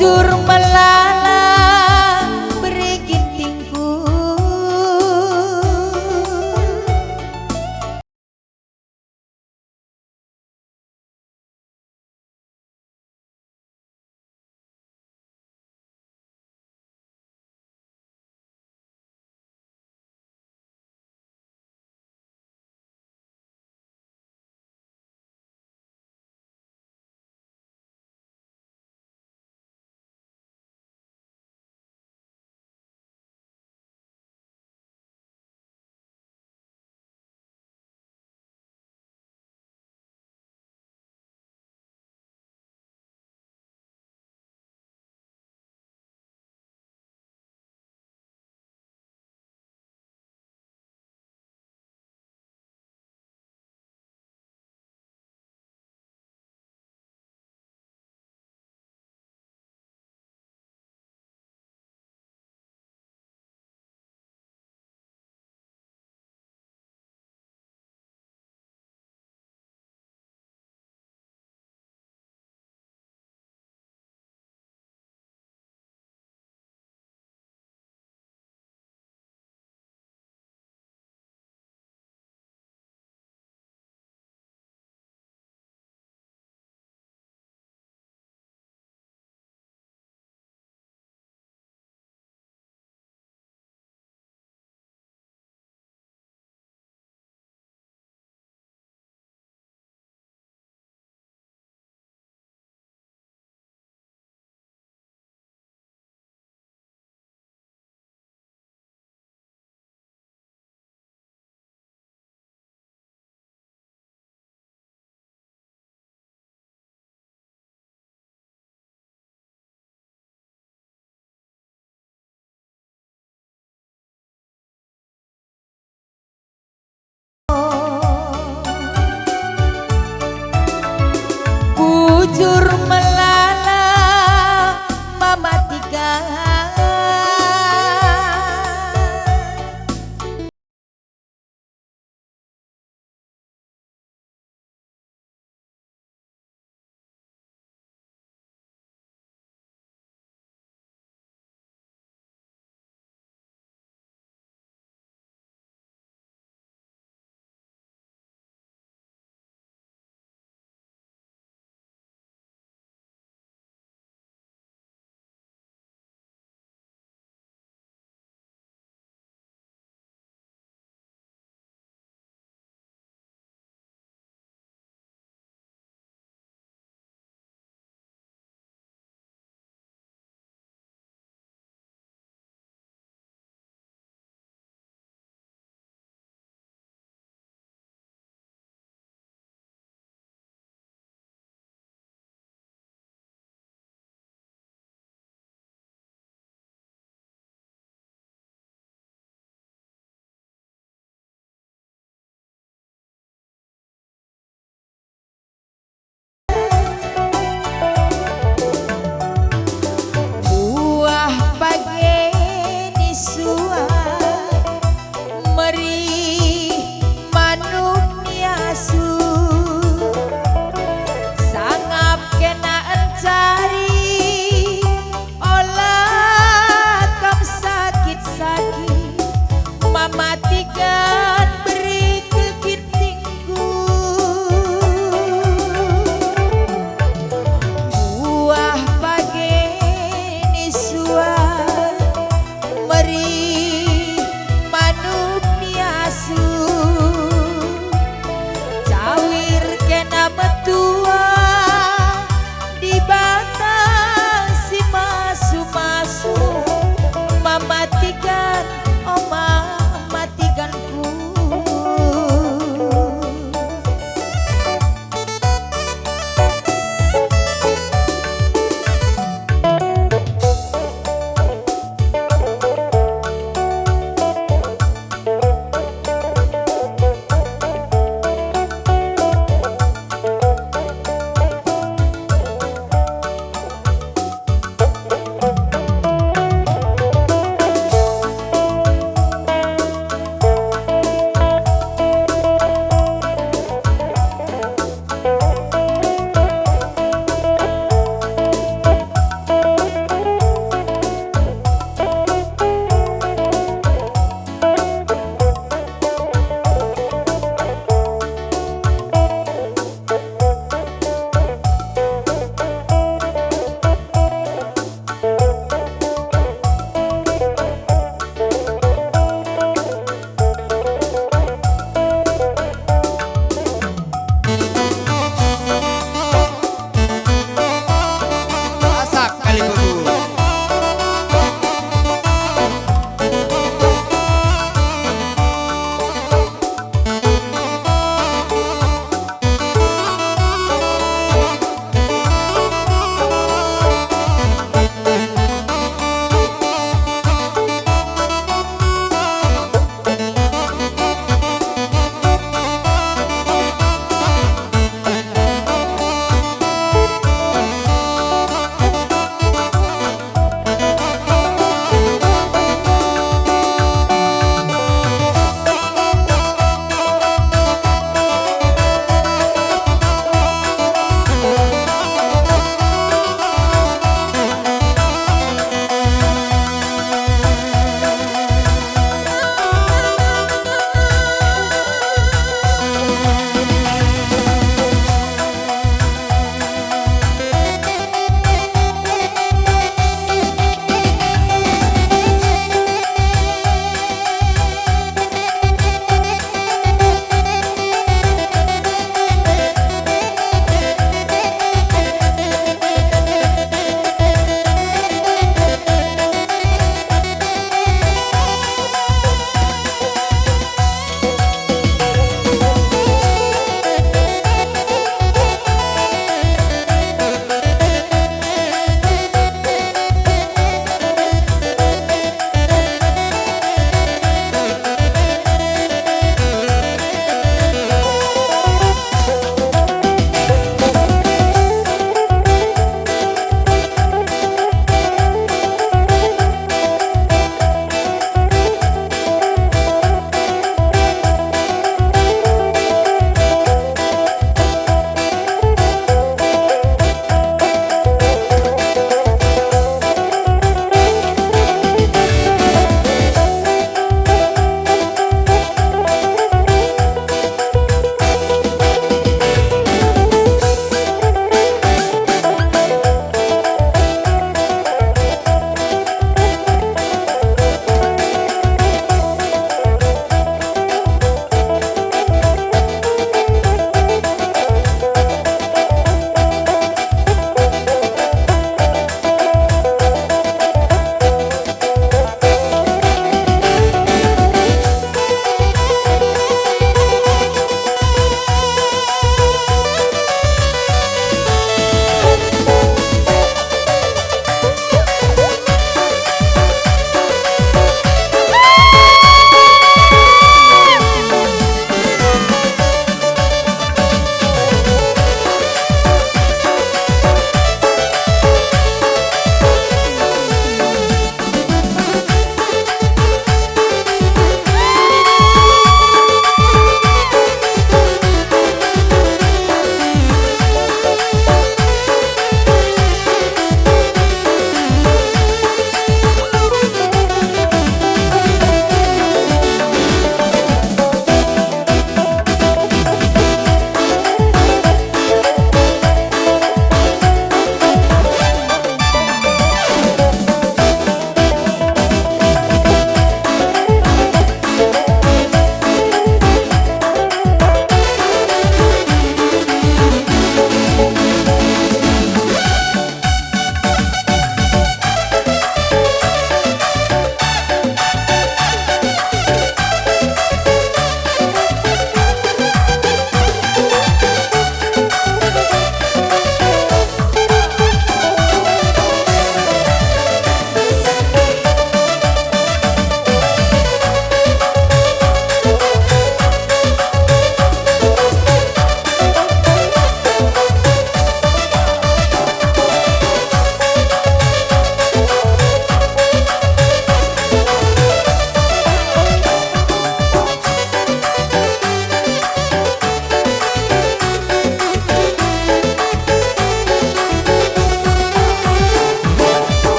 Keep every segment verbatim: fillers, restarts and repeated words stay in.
Bujur melala bere gintingku. Bujur melala mamatika.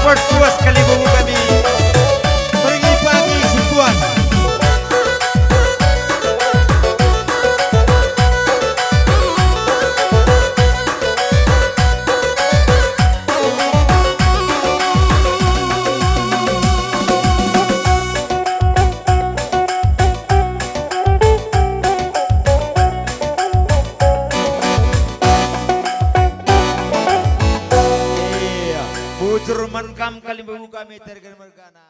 Puas kalimbubu kami. Berngi pagi si puas. Iya, bujur man kam kalimbubu kami tergen mergana.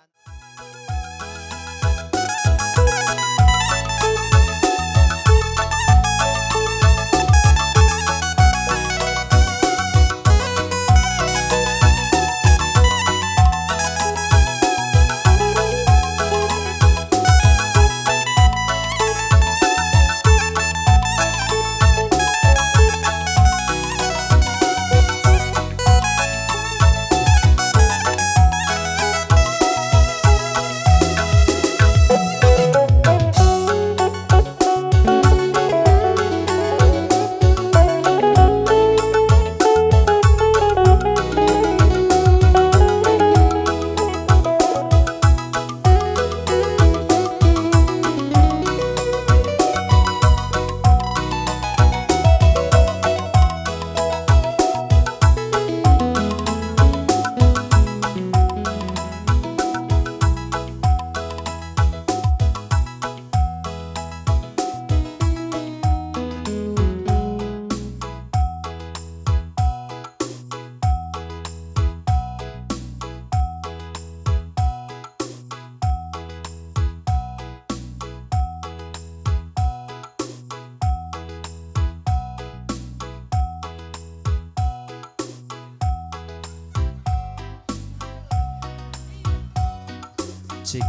Cik.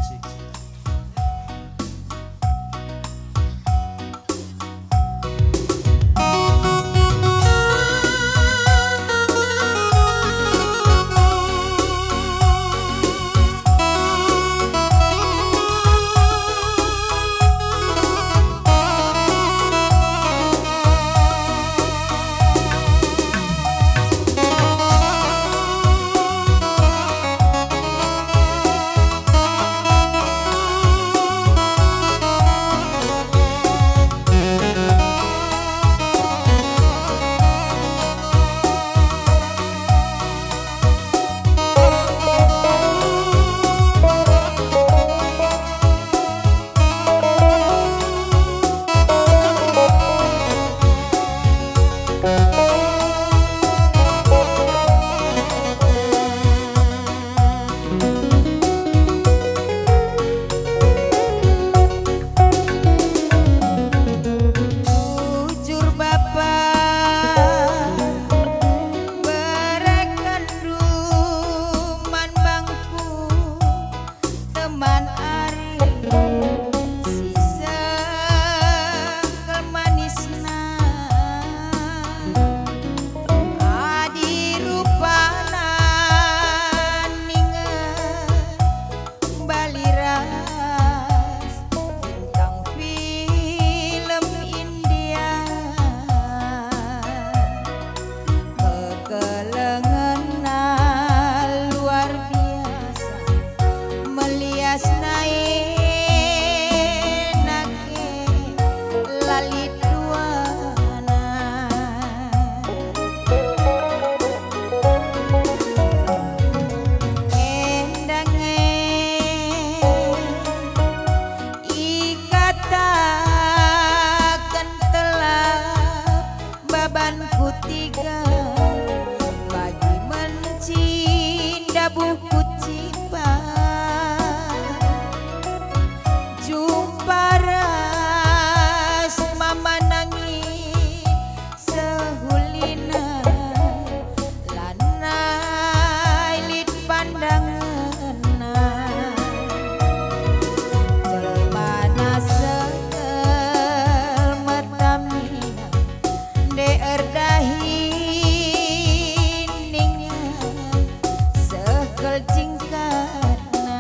Bujur Bapa, berekenndu man bangku teman ari si sengkel manisna. Adi rupana ningen bali ras bintang film India, kekelengenna luar biasa. Melias nai nake la lit duana. Enda nge ikataken telah baban kutiga, bagi menci ndabuh kucipa. Jumpa ras mama nangis sehulina, lanai lit pandangenna. Jelmana sengkel metamina, nde erdahin ninga sehkel cingkatna.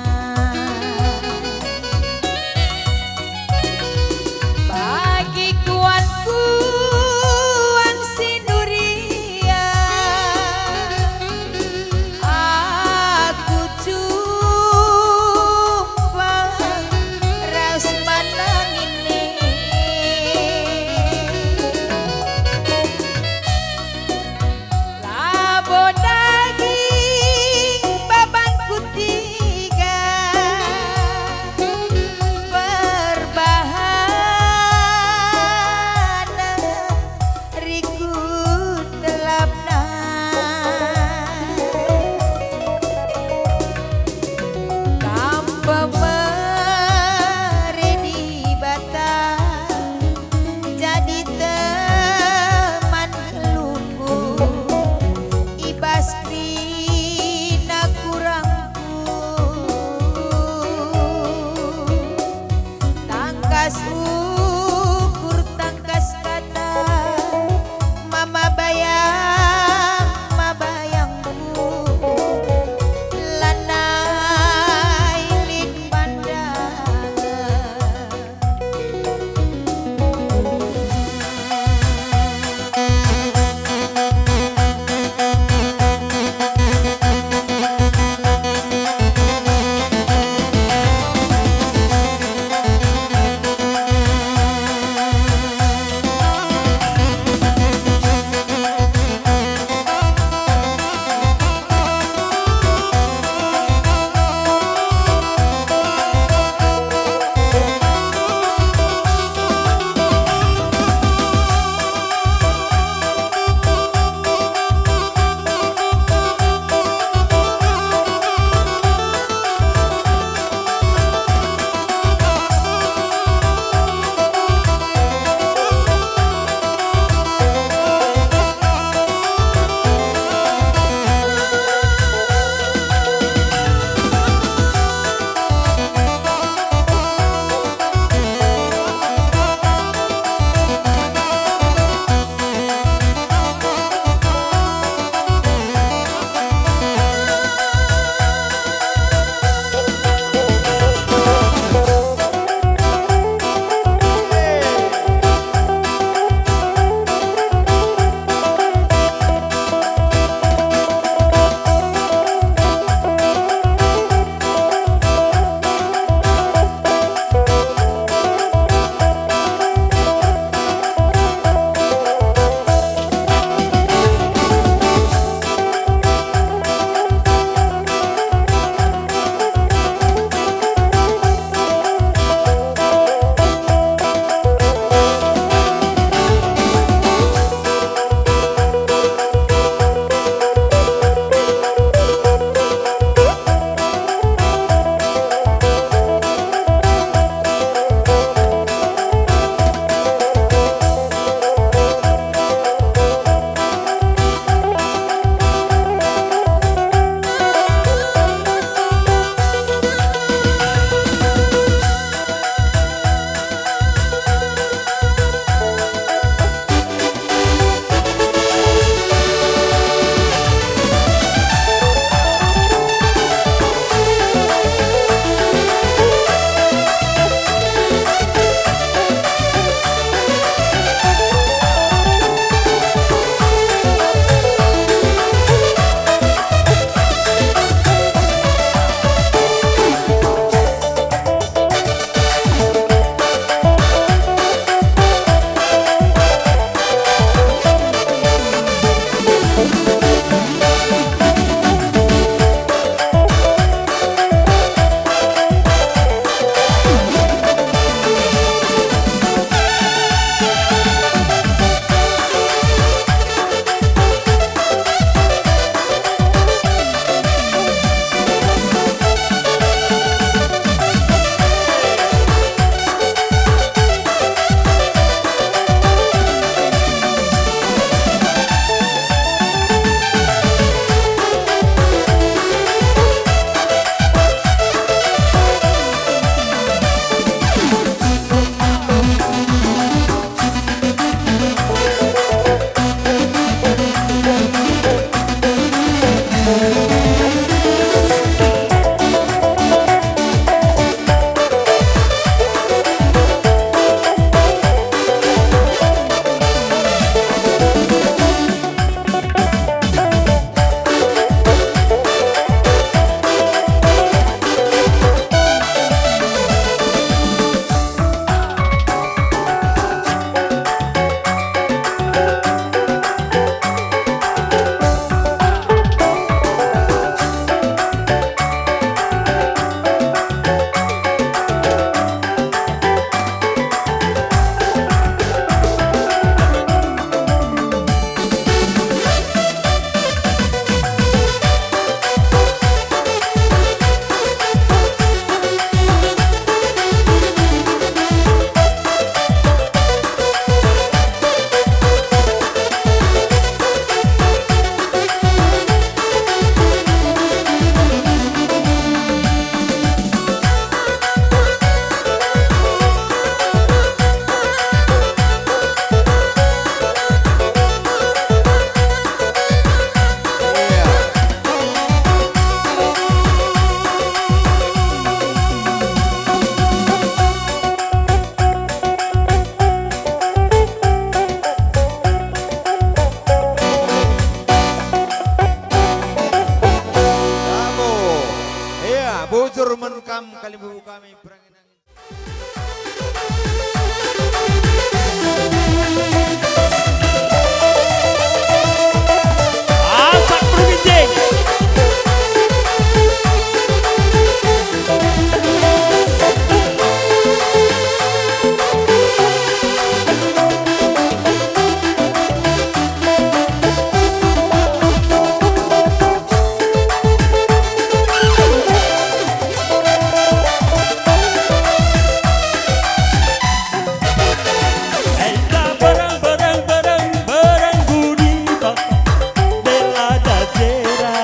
Bagi kuan-kuan si nuria, aku Bujur man kam kalimbubu kami perangin angin. Asak Perminting. Enda bereng, bereng, bereng, bereng gudita, dela dajera,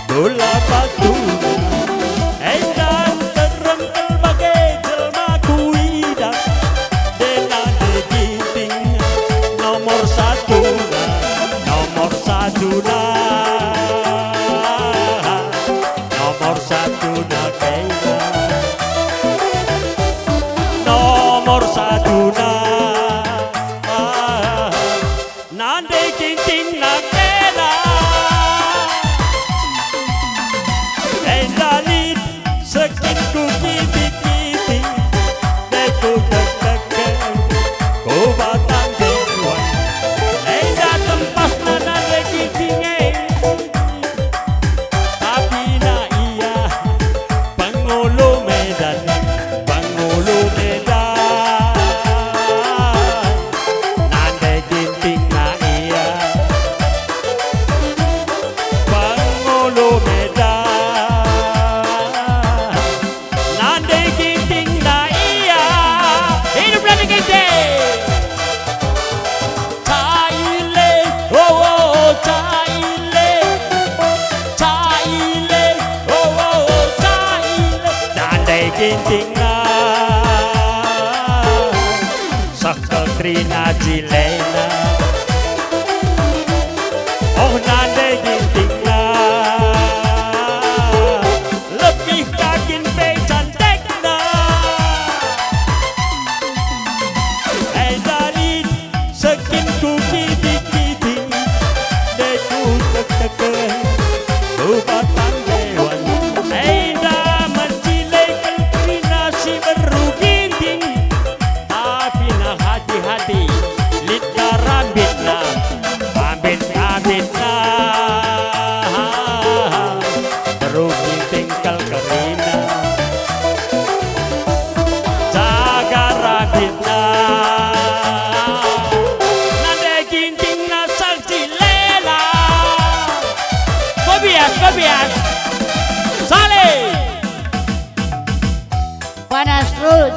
bola patuna. Enda nterem kel bage jelma kuidah, dela de Ginting, nomor satuna, nomor satuna. Nomor satuna kena. Nomor satuna. Nande Gintingna kena. Enda lit sekin ku kiti-kiti. Dai ku tek-teken ku batang dewan. Enda tempasna nande Ginting e. Tapi na ia pengulu Medan, pengulu Medan. Nande Ginting na ia pengulu Medan. Nande Ginting na ia. Hidup Nande Ginting. Caile, oh, oh, oh, caile. Caile, oh, oh, oh, caile. Nande Ginting na. Sekel kerina jilena. Oh, Nande Ginting na. Lebih ka kin pe cantikna. Enda lit sekin ku kiti-kiti, de ku tek-teken ku batang dewan. Enda mencile kel kerina si beru Ginting, tapi na hati-hati, lit ka rambitna. Ambit-ambitna, beru Ginting kel kerina. Jaga rambitna. Nande Ginting na sang jilena. Kobias, kobias. Saleh. Panas terus.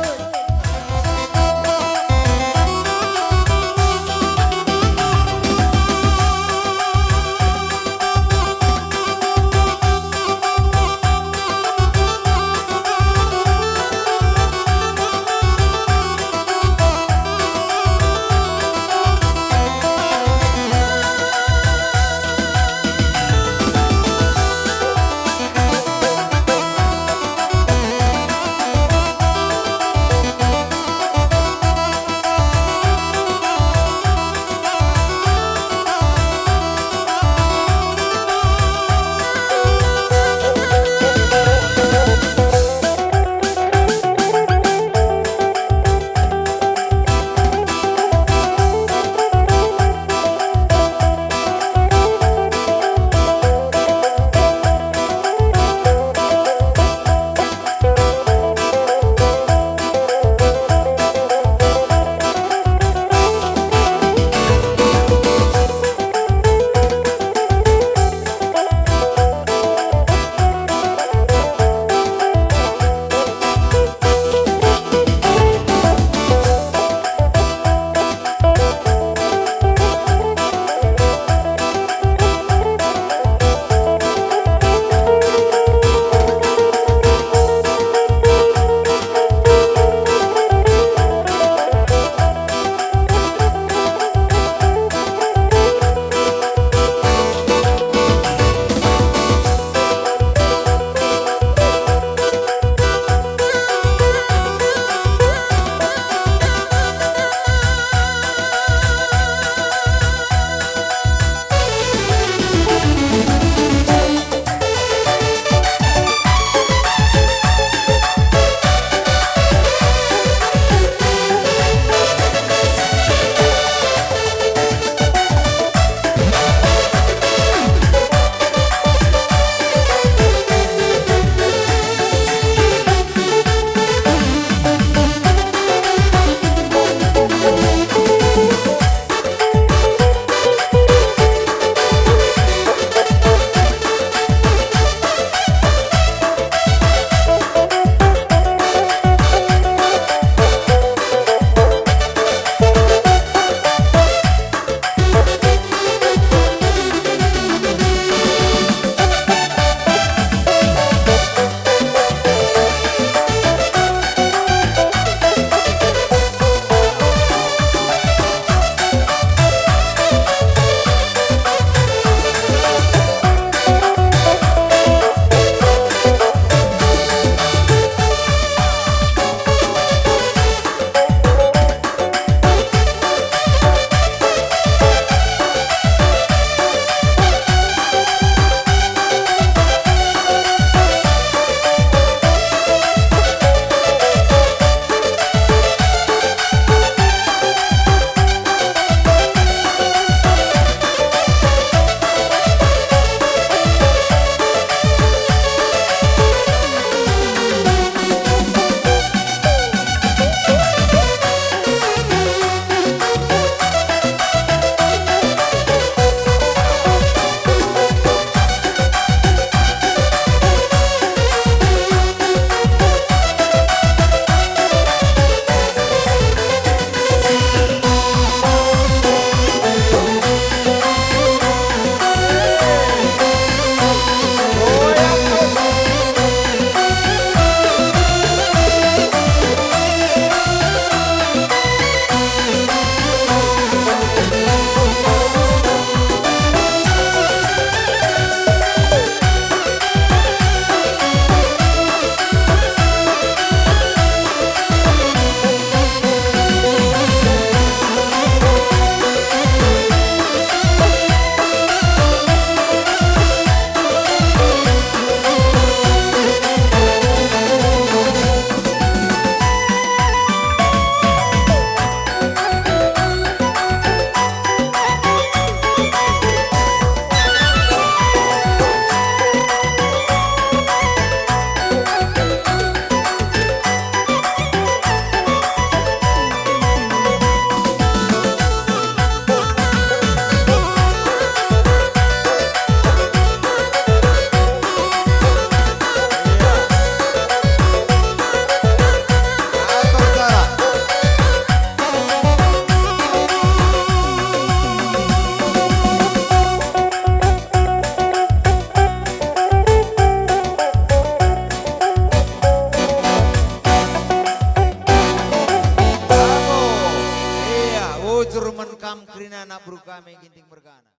me Ginting mergana.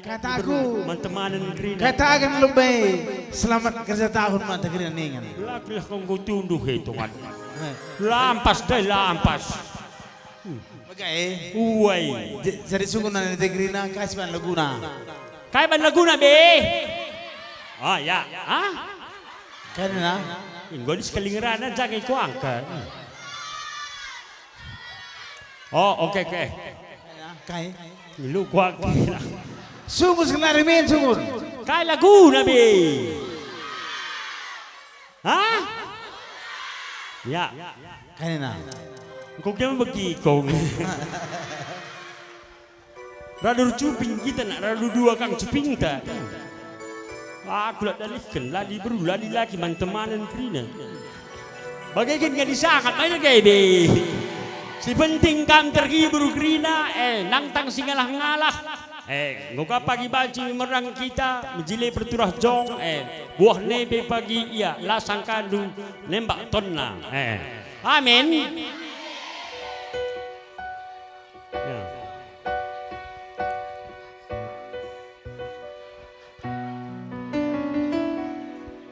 Kataku, man temanen kerina. Kataken lebe, selamat kerja tahun mata kerina ningen. Lakilah kau enggo tunduh he, Tuhan. Eh. Lampas deh, lampas. Mega, eh. Uai. J-, jadi sungguh nande kerina, kai si ban laguna? Kai ban laguna, be? Ah, ya. Ah? Kai nena? Enggo di sekali ngerana, jangan kuangkat. Oh, oke, oke. Kai? Lu kuak. Sungguh sekenari min, sungguh. Kai laguna, be? Hah? Ya. Kai nena? Engkau kira begi kau. Radu ercuping kita nak, radu dua kang cupingta. Aku la dalihken, la diberu, la dilaki man temanen kerina. Bage kin nggak disangap, main gebe. Si penting kam terhibur kerina, eh, nangtang si ngalah-ngalah. Eh, enggo ka pagi banci merang kita, mejile perturah jong, eh, buah nebe pagi ia, la sangkandu, nembak tonna, eh. Amin. Ya.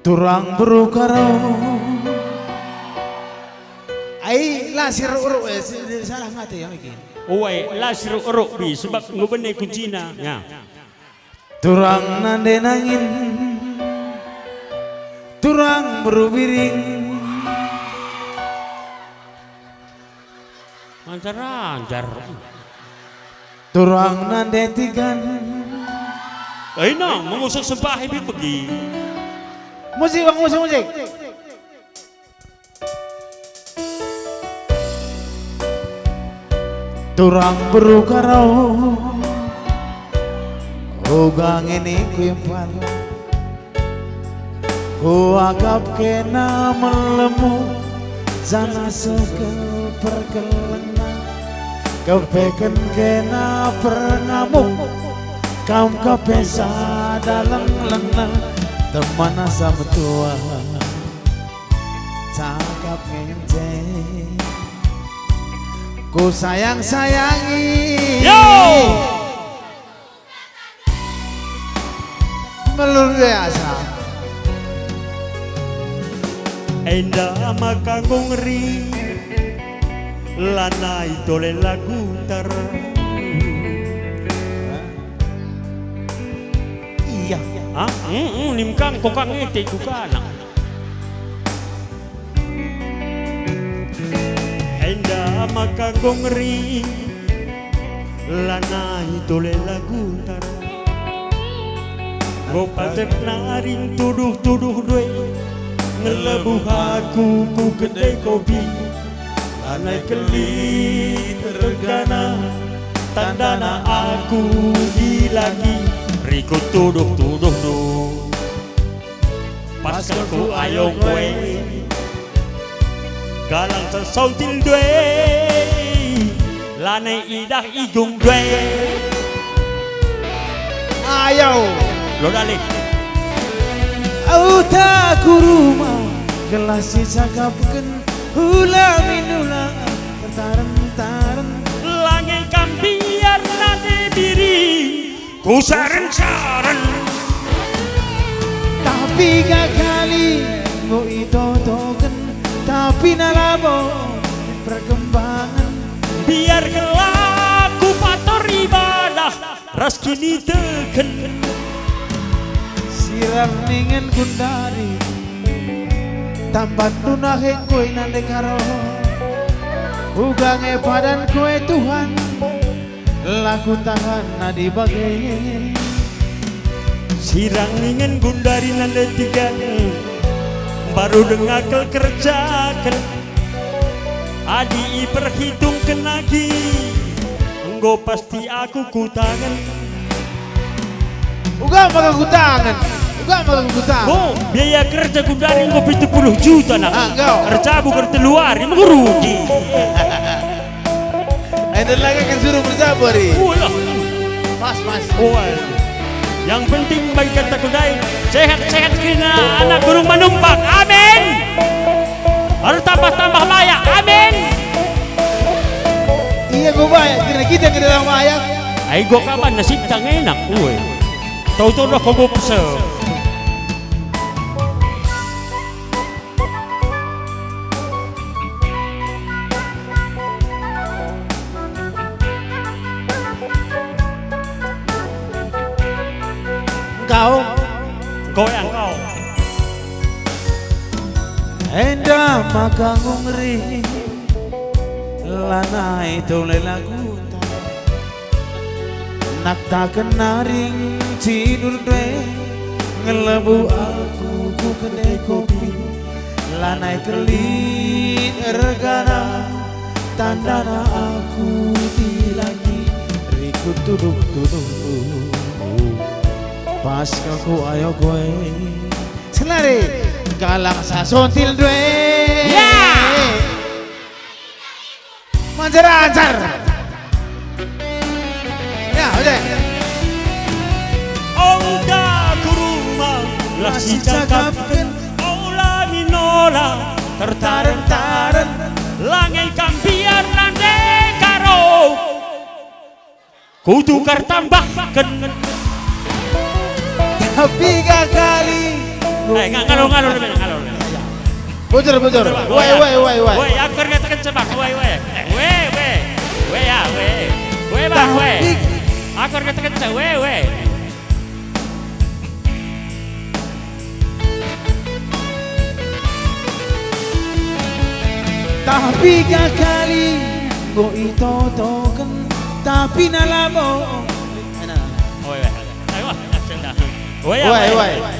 Turang beru karo. Ai, la si eruk-eruk, eh, si, si salah ngate ya, Miki. Uai, la si eruk-eruk, bi, sebab enggo bene kuncina. Ya. Turang nande nangin, turang beru biring. Anjar-anjar. Turang nande tigan. Ina, mengusung sembah ibi pegi. Musik, Bang, musik, musik. Turang beru karo, uga ngene kuimpan. Kuakap kena melemu, janah sekel perkelengna. Kepeken kena perngamuk, kam kepe sada lenglengna. Teman asa metua, cakap ngence. Ku sayang-sayangi. Yo! Melur biasa. Enda maka enggo ngeri, lanai tole lagu ntar. Iya. Ah, mm, mm, nim kang kok kang ngete ku kanak. Enda maka enggo ngeri, lanai tole lagu ntar. Enggo patek nari tuduh-tuduh due, ngelebuh aku ku kedai kopi. Lanai kelit ergana, tandana aku dilaki, rikut tuduh-tuduh due. Pas ku ayo kue, galang sesautil due, lanai idah igung due. Ayo. Lo dalih. Uta ku rumah, gelah sicakapken, ula minula, taren-taren. Lange kam biar nande biri. Kusaren-saren. Tapi gakali enggo itotoken, tapi na labo perkembangen. Biar kelak kupator ibadah ras kiniteken. Sirang ningen gundari, tamban dunah engkoi nande karo. Uga nge padan kue Tuhan. La kutahan nadi bage. Sirang ningen gundari nande tiga, mbaru denga kel kerjaken. Adi iperhitungken agi, enggo pasti aku kutangen. Uga maka kutangen, uga maka kutangen. Oh, biaya kerja gundari enggo pitu puluh juta, nak. Ah, enggo. Ercabuk ertelu ari, mengko rugi. Enda lagi kan suruh bersabar, i. Ulah. Pas, pas. Uai. Yang penting bagi kata kundai, sehat-sehat kerina anak Gunung Manumpak. Amin. Ertambah-tambah layak. Amin. Iya, ku bayak kerina kita ke dalam wayang. Ai go kaban nasibta ngenak, ue. Tau-tau dah kogo pese. Engkau. Engkau ya, engkau. Enda maka ngungri, lanai tole laguta. Naktaken naring cidur ndai, ngelebu aku ku kedai kopi, lanai kelit ergana, tandana aku dilaki, rikut tuduh-tuduh. Pas aku ayo koe. Senari, galang sasontil ndai. Ya! Manjar-anjar. Ya, udah. Ongga ku rumah, lah sicakapken, ola minola, tertaren-taren, langen kambiar lande karo. Kutukar tambahken. Tapi gakali. Eh, nga-, ngalor, ngalor, ngalor, ngalor. Bujur, bujur. Coba, woi, ya. Woi, woi, woi. Woi, aku keringat kenca, Bang. Woi, woi. Woi, woi. Woi, ya, woi. Woi, Bang, woi. Tapi aku keringat kenca, woi, woi. Tapi gakali, enggo itotoken, tapi na labo. Woi, woi. Ayo, wah, action dah. Woi, ya, woi, woi. Woi.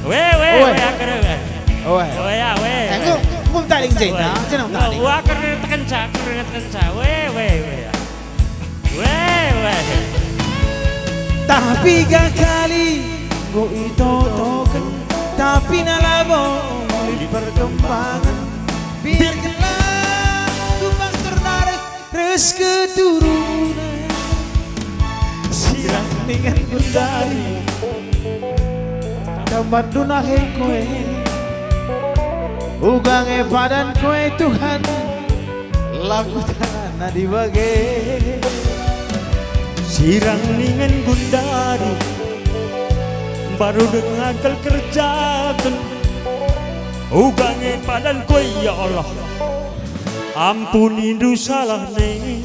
Woi, woi, woi. Woi, aku dah, woi. Woi. Woi, ya, woi. Eh, enggo, enggo tading, Zain, woi. Nah, senang tading. Woi, aku dah tekenca, aku dah tekenca. Woi, woi, woi, ya. Woi, woi. Tapi gakali, enggo itotoken, tapi na labo lit perkembangen. Biarkenlah tumpang ternarik ras keturunan. Sirang ningen gundari, tambar dunah e koe. Uga nge padan koe Tuhan, laku tanana dibage. Sirang ningen gundari, mbaru denga kal kerjaken. Uga nge padan koe, ya Allah. Ampunindu salah ne.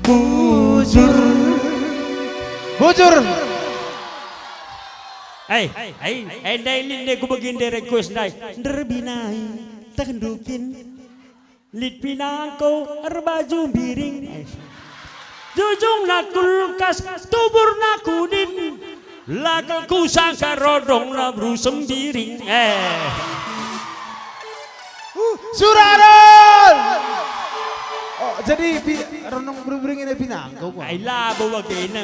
Bujur. Bujur. Eh, eh, eh, ndai lit ndai kubegi ndai request ndai. Nderbinai, tehndu kin. Lit pinangko erbaju mbiring. Eh. Jujungna kulkas, tuburna kuning. La kal kusangka rondongna beru sembiring. Eh. Uh, Suraron! Oh, jadi pi-, rondong beru mbiring ini pinangko, Bang? Ai labo bagena.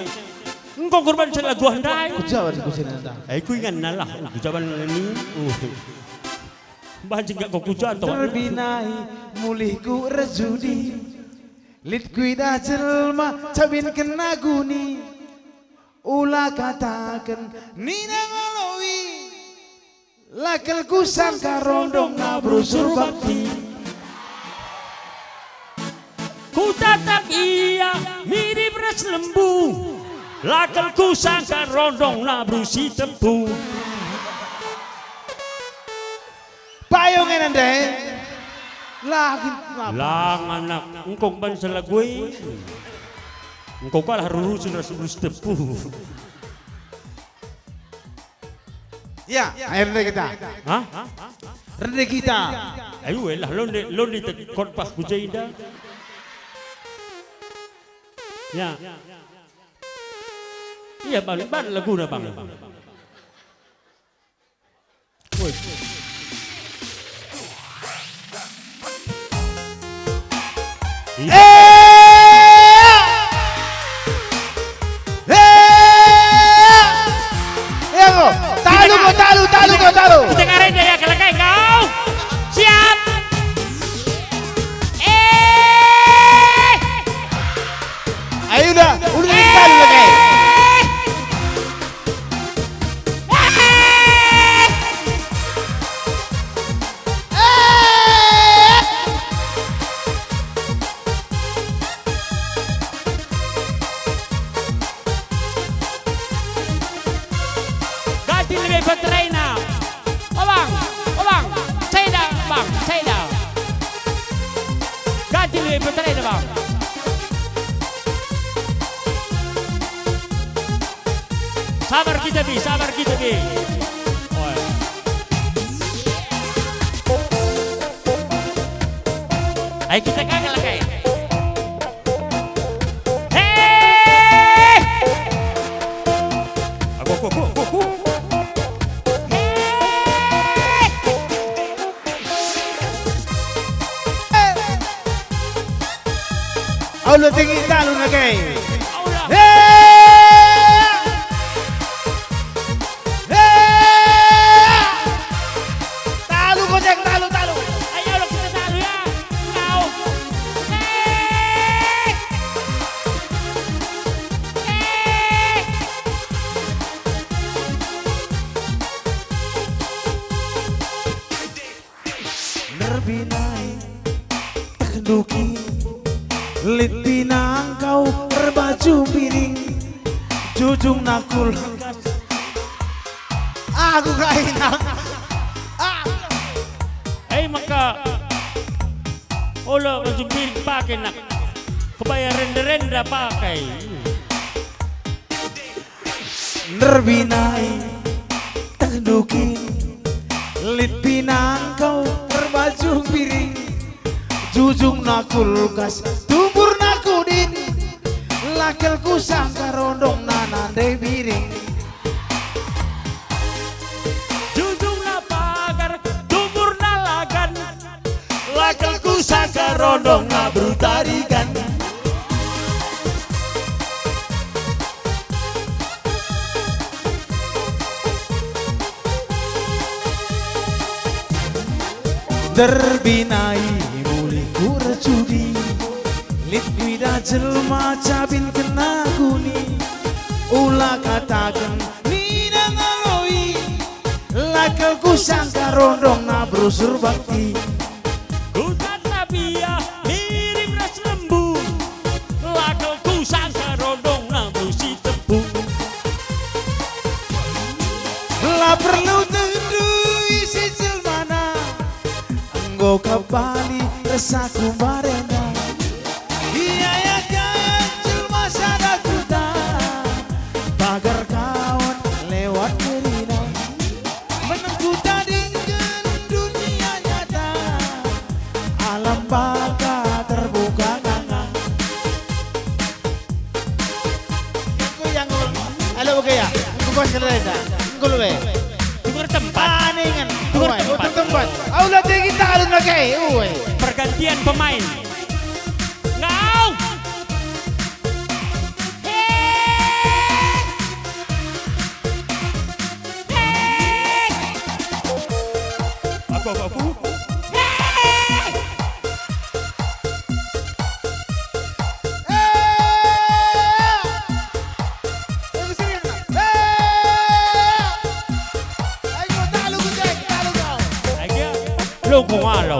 Engko kurban selaguah ndai. Kujaban kusina ntah. Ai kuinganna lah, kujaban ni. Uh. Banci enggak kau kujaban, toh. Nderbinai, mulihku erjudi. Lit kuidah jelma, cabin kena guni. Ula kataken nina ngalowi, la kal kusangka rondongna beru Surbakti. Kutatap ia mirip ras lembu, la kal kusangka rondongna beru Sitepu. Payung enda ndai. Lah, gin-, lah. Lang anak, engkong ban selagu e. Engkau kalah rurusen ras urus tepu. Ya, ayo rende kita. Hah? Rende kita. Ayo, elah, londe, londe te khotbah ku jenda. Ya. Iya, Bang, Bang, laguna, Bang. Woi. Eh! Eh! Ya, kok. Talu, kok, talu, talu, kok, talu. Kita ngarenda ya, kalau kayak kau. Siap. Eh! Ayo udah, udah, talu, kok. Eh! Laina. O bang, o bang, ceda bang, ceda. Ganti dulu peterina bang. Sabar kita bi, sabar kita bi. Oi. Ayo kita gagal kai. Hei! Aku, aku, aku, aku, aku. Hei! Aula tinggi talu nage. Aula. Hei! Hei! Talu goceng, talu, talu. Ayo, lo, kita talu ya. Kau. Hei! Hei! Nerbinai, teh nduki, lit pinang kau erbaju piring, jujung nakul. Aku kaina. Ah. Eh, maka ola baju piring pake nak kebaya renda-renda pakai. Nerbinai, teh nduki, lit pinang kau erbaju piring, jujung nakul kas, tumbur nakudin, lakel kusangka rondong nande biring. Jujungna pagar, tumbur nalagan, lakel kusangka rondong nabru tarigan. Derbinai mulih ku ercudi, lit kuidah jelma cabin kena guni. Ula kataken nina ngaloi, lakel kusangka rondong nabru surbakti. Kutat Nabia, Mirim ras Lembu, lakel kusangka rondong nabru si tempu. La perlu tehndu ise jelmana, enggo kap bali ras aku mbarenda. Ia ya gaya jelma sada kuta, pagar kawan lewat kerina. Menang kutadingken dunia nyata, alam baka terbuka ngangang. Enggo ya, enggo. Halo, oke ya. Enggo bos kereta. Enggo lebe. Tukar tempat. Paningan. Tukar tempat. Tukar tempat. Aula tinggi talu nage. Uwe. Pergantian pemain. Ngau. Hei. Hei. Aku, aku, aku. Hei. Hei. Hei. Ayo, talu gejek, talu kau. Ayo. Lo kong alo.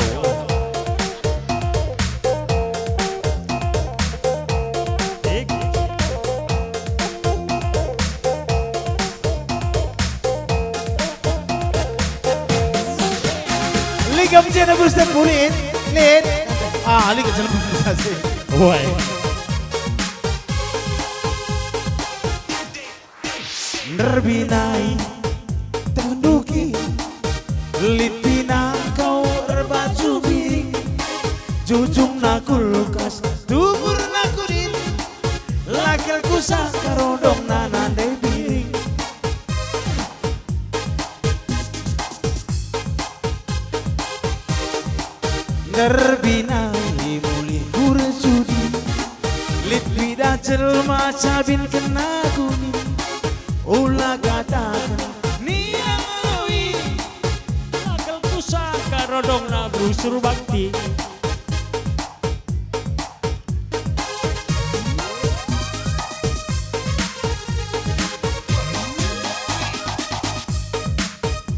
Liga mencena Buster Pulit, Lit. Ah, liga jelma sasi. Woi. Nerbinai, teh nduki, lit pinang kau erbaju biring, jujungna kulkas, tuburna kudin, lakel kusangka rondongna nande biring. Nerbinai mulih ku ercudi, lit kuidah jelma cabin kena guni. Ula kataken nia ngaloi, lakel kusangka rondongna busur bakti.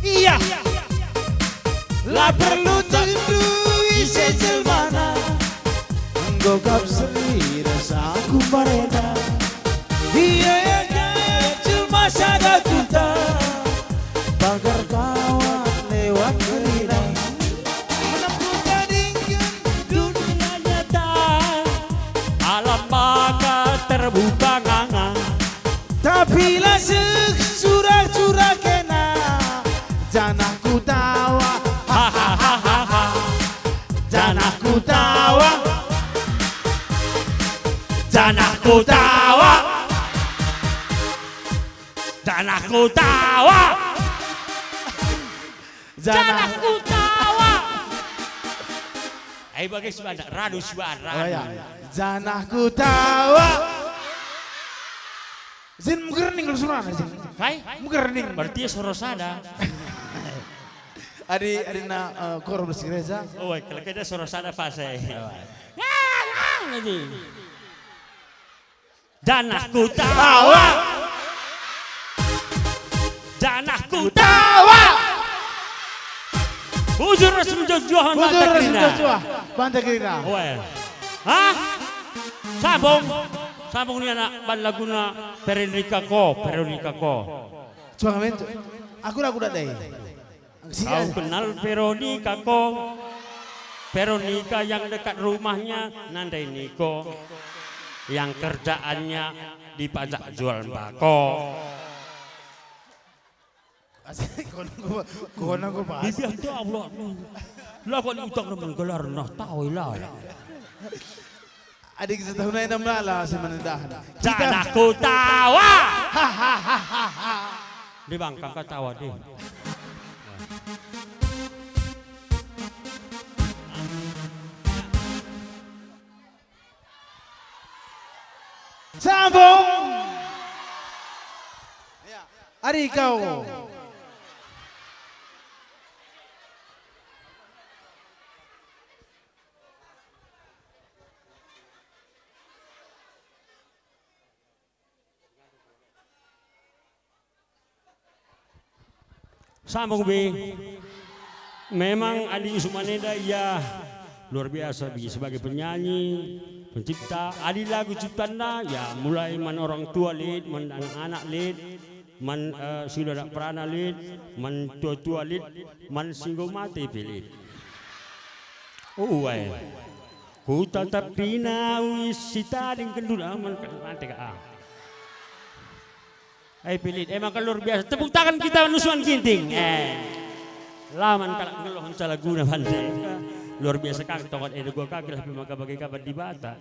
Ia. La perlu tentu ise jelmana, enggo kap seri ras aku mbarenda. Ia ya gaya jelma sada kuta, bangga Erkawan lewat kerina. Menempuh tadingken dunia nyata. Alam maka terbuka nganga. Tapi la seh sura-sura kena. Janah ku tawa. Hahaha. Janah ku tawa. Janah ku tawa. Janah ku tawa. Janah. Janah ku tawa. Ai bage si bana, radu si bana, radu. Oh, ya. Janah ku tawa. Zin megerning lu surana, Zin. Kai? Megerning. Berarti soro sada. Adi, adi na, eh, kor belas gereja. Oh, kalau kita soro sada pas, eh. Oh. Ngang, ngang, lagi. Janah ku tawa. Janah ku tawa. Bujur ras mejuah-juah. Bujur ras mejuah-juah. Banta kerina. Oe. Hah? Sambung. Sambung ni anak ban laguna Veronika ko, Veronika ko. Cuang men. Aku lagu dak dai. Kau kenal Veronika ko? Veronika yang dekat rumahnya, nandai niko. Yang kerjaannya dipajak jual mbako. Asik, kona ku, kona ku pas. Bibiah tu Allah. Lah kok utang nemen gelar nah, tahu lah. Adik setahun enda melala si menendahan. Janah ku tawa. Deh bang, kangka tawa deh. Sambung. Ari kau. Sambung be. Memang Adi Usman enda ia luar biasa be sebagai penyanyi, pencipta. Adi lagu ciptana, ya, mulai man orang tua lit, man anak-anak lit, man, eh, si la perana lit, man tua-tua lit, man si enggo mate pe lit. Uai. Ku tatap pina uis si tading kenduna man mate ka. Ai pe lit, emang kan luar biasa. Tepuk tangan kita Nuswan Ginting. Eh. La man kalak nggeluh ngenca laguna banta. Luar biasa kang tongkat enda gua kagel pe maka bage kaban Dibata.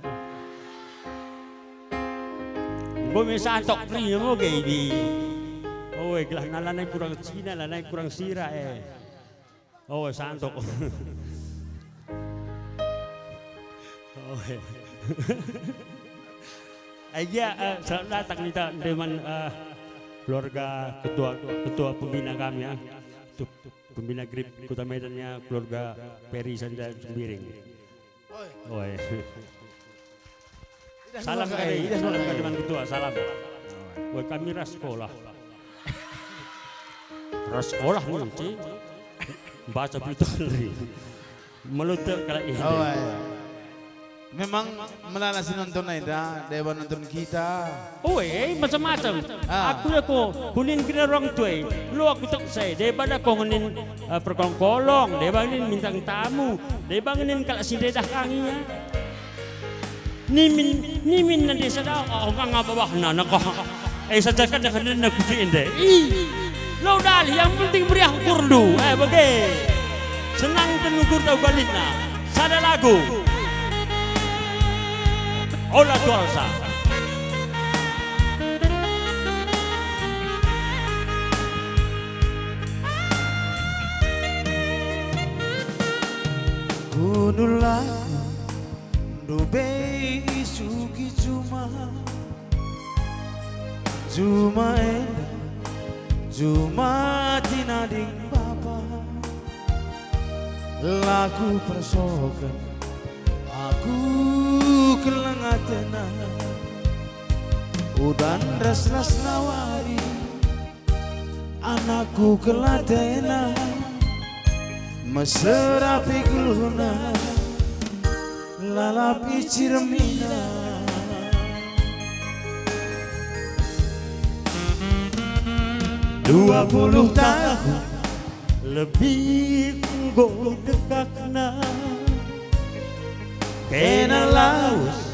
Enggo me santok kerina moge idi. Oe, gelah na lanai kurang cina, lanai kurang sira, eh. Oh, santok. Oh, eh. Aja, eh, selamat datang nih, tak, teman, eh, keluarga ketua, ketua pembina kami, ya. Tuh, pembina grip Kota Medan, ya, keluarga Peri Sanja Sembiring. Oi. Salam semangat, kami, eh, salam semangat, kami, eh. Teman ketua, salam. Woi, kami ras sekolah. Ras sekolah ngunci. Baca berita sendiri. Melutek kalak ini. Oi. Memang melala si nonton enda, deba nonton kita. Oi, macam-macam. Ah. Aku ya ko, kunin kena orang tuai. Lo aku tak saya, deba ada ko ngenin, eh, perkolong-kolong, deba ngenin bintang tamu, deba ngenin kalak si ndedah kangi ya. Nimin, nimin nande sada, oh, nganga babahna, nako. Eh, saja kan dengan nena kuci ende. Ih, lo dalih, yang penting meriah ukurndu. Eh, bage. Senang ten ukur tau galitna. Sada lagu. Ola Tualsa. Kundul aku ndube isuki juma. Juma enda, juma tinading bapa. La kupersoken, aku keleng atena. Udan ras las nawari. Anakku kelatena, mesera pe geluhna, lalap iciremina. Dua puluh tahun Lebih enggo dekahna, kena lawes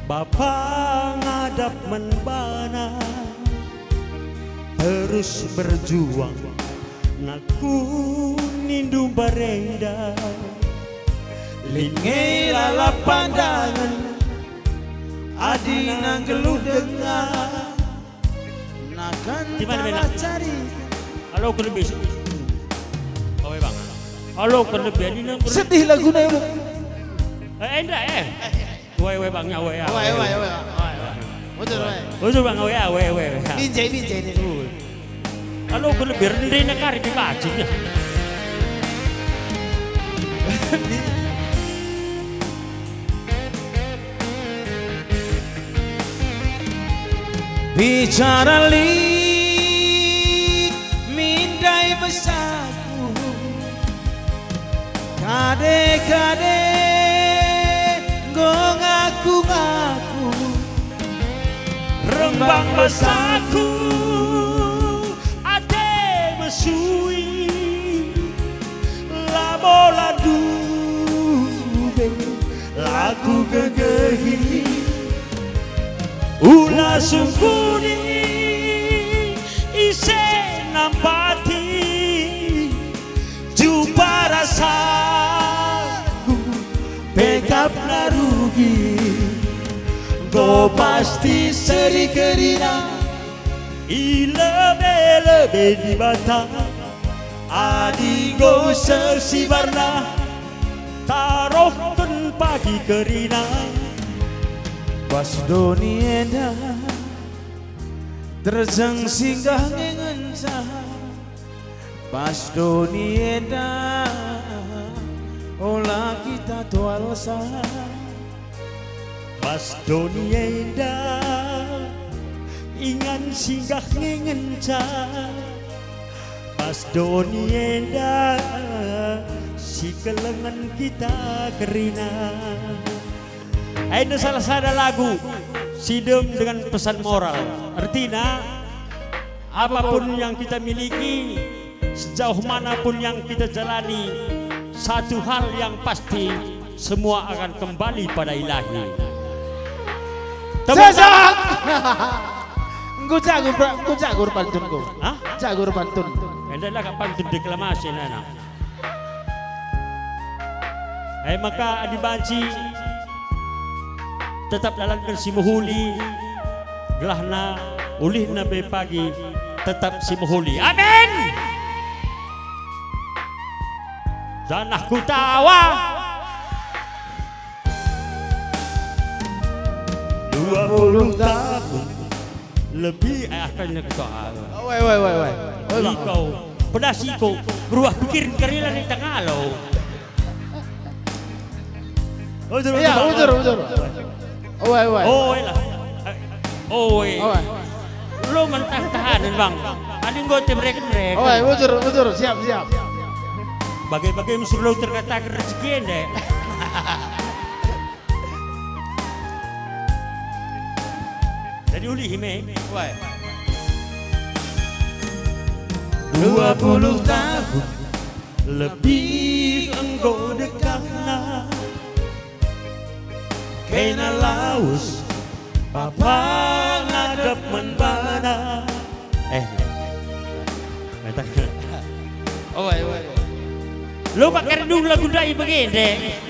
bapa ngadap man bana, terus berjuang naku nindu barenda. Lit nge lalap pandangen, adina nggeluh denga. Nakan Di mana, talah Bena? Cari. Alo, kelebih. Awe, Bang. Alo, kelebih. Ini nang kelebih. Sedih laguna, Bang. Eh, endah, eh. Wai, wai, Bang, nyawa ya. Wai, wai, wai. Wai, wai. Bujur, wai. Bujur, Bang, wai, wai, wai, wai. Binjai, binjai ini. Alo, kelebih, rende nekar di baju, ya. Bicara lit min ndai besaku, kade-kade enggo ngaku-ngaku. Rembang besaku, ate mesui, labo la ndube la kugegehi. Ula sungkuni ise nampati jumpa rasaku, pe kap la rugi. Enggo pasti seri kerina i lebe-lebe Dibata. Adi enggo seh sibarna, tarohken pagi kerina. Bas doni enda, terjeng singgah nge ngenca. Bas doni enda, ola kita tualsa. Bas doni enda, ingan singgah nge ngenca. Bas doni enda, sikelengen kita kerina. Enda salah sada lagu si dem dengan pesan moral. Ertina, apapun yang kita miliki, sejauh mana pun yang kita jalani, satu hal yang pasti, semua akan kembali pada Ilahi. Tepuk Sejak Enggo jago, pra-, enggo jago erpantun enggo. Hah? Jago erpantun. Enda lah kap pantun deklamasi nana. E maka adi banci tetap dalanken si mehuli, gelahna ulihna pe pagi tetap si mehuli. Amin. Janah kutawa. Dua puluh tahun lebih, eh, akan nge ketua. Wai, wai, wai, wai. Wai, Bang. Iko, pedas iko, berubah pikir kerilan di tengah lo. Bujur, iya, bujur, bujur, bujur. Oi, oi. Oi lah. Oi. Oi. Lo mentah tahanen, Bang. Adi enggo te breken-breken. Oi, bujur, bujur. Siap, siap. Bage-bage mesur lo terkataken rezeki ende. Jadi ulih me. Oi. Dua puluh tahun lebih enggo dekahna. Kena lawes, bapa ngadep man bana. Eh, kata. Oi, oi. Lo pakai dung lagu ndai bagende.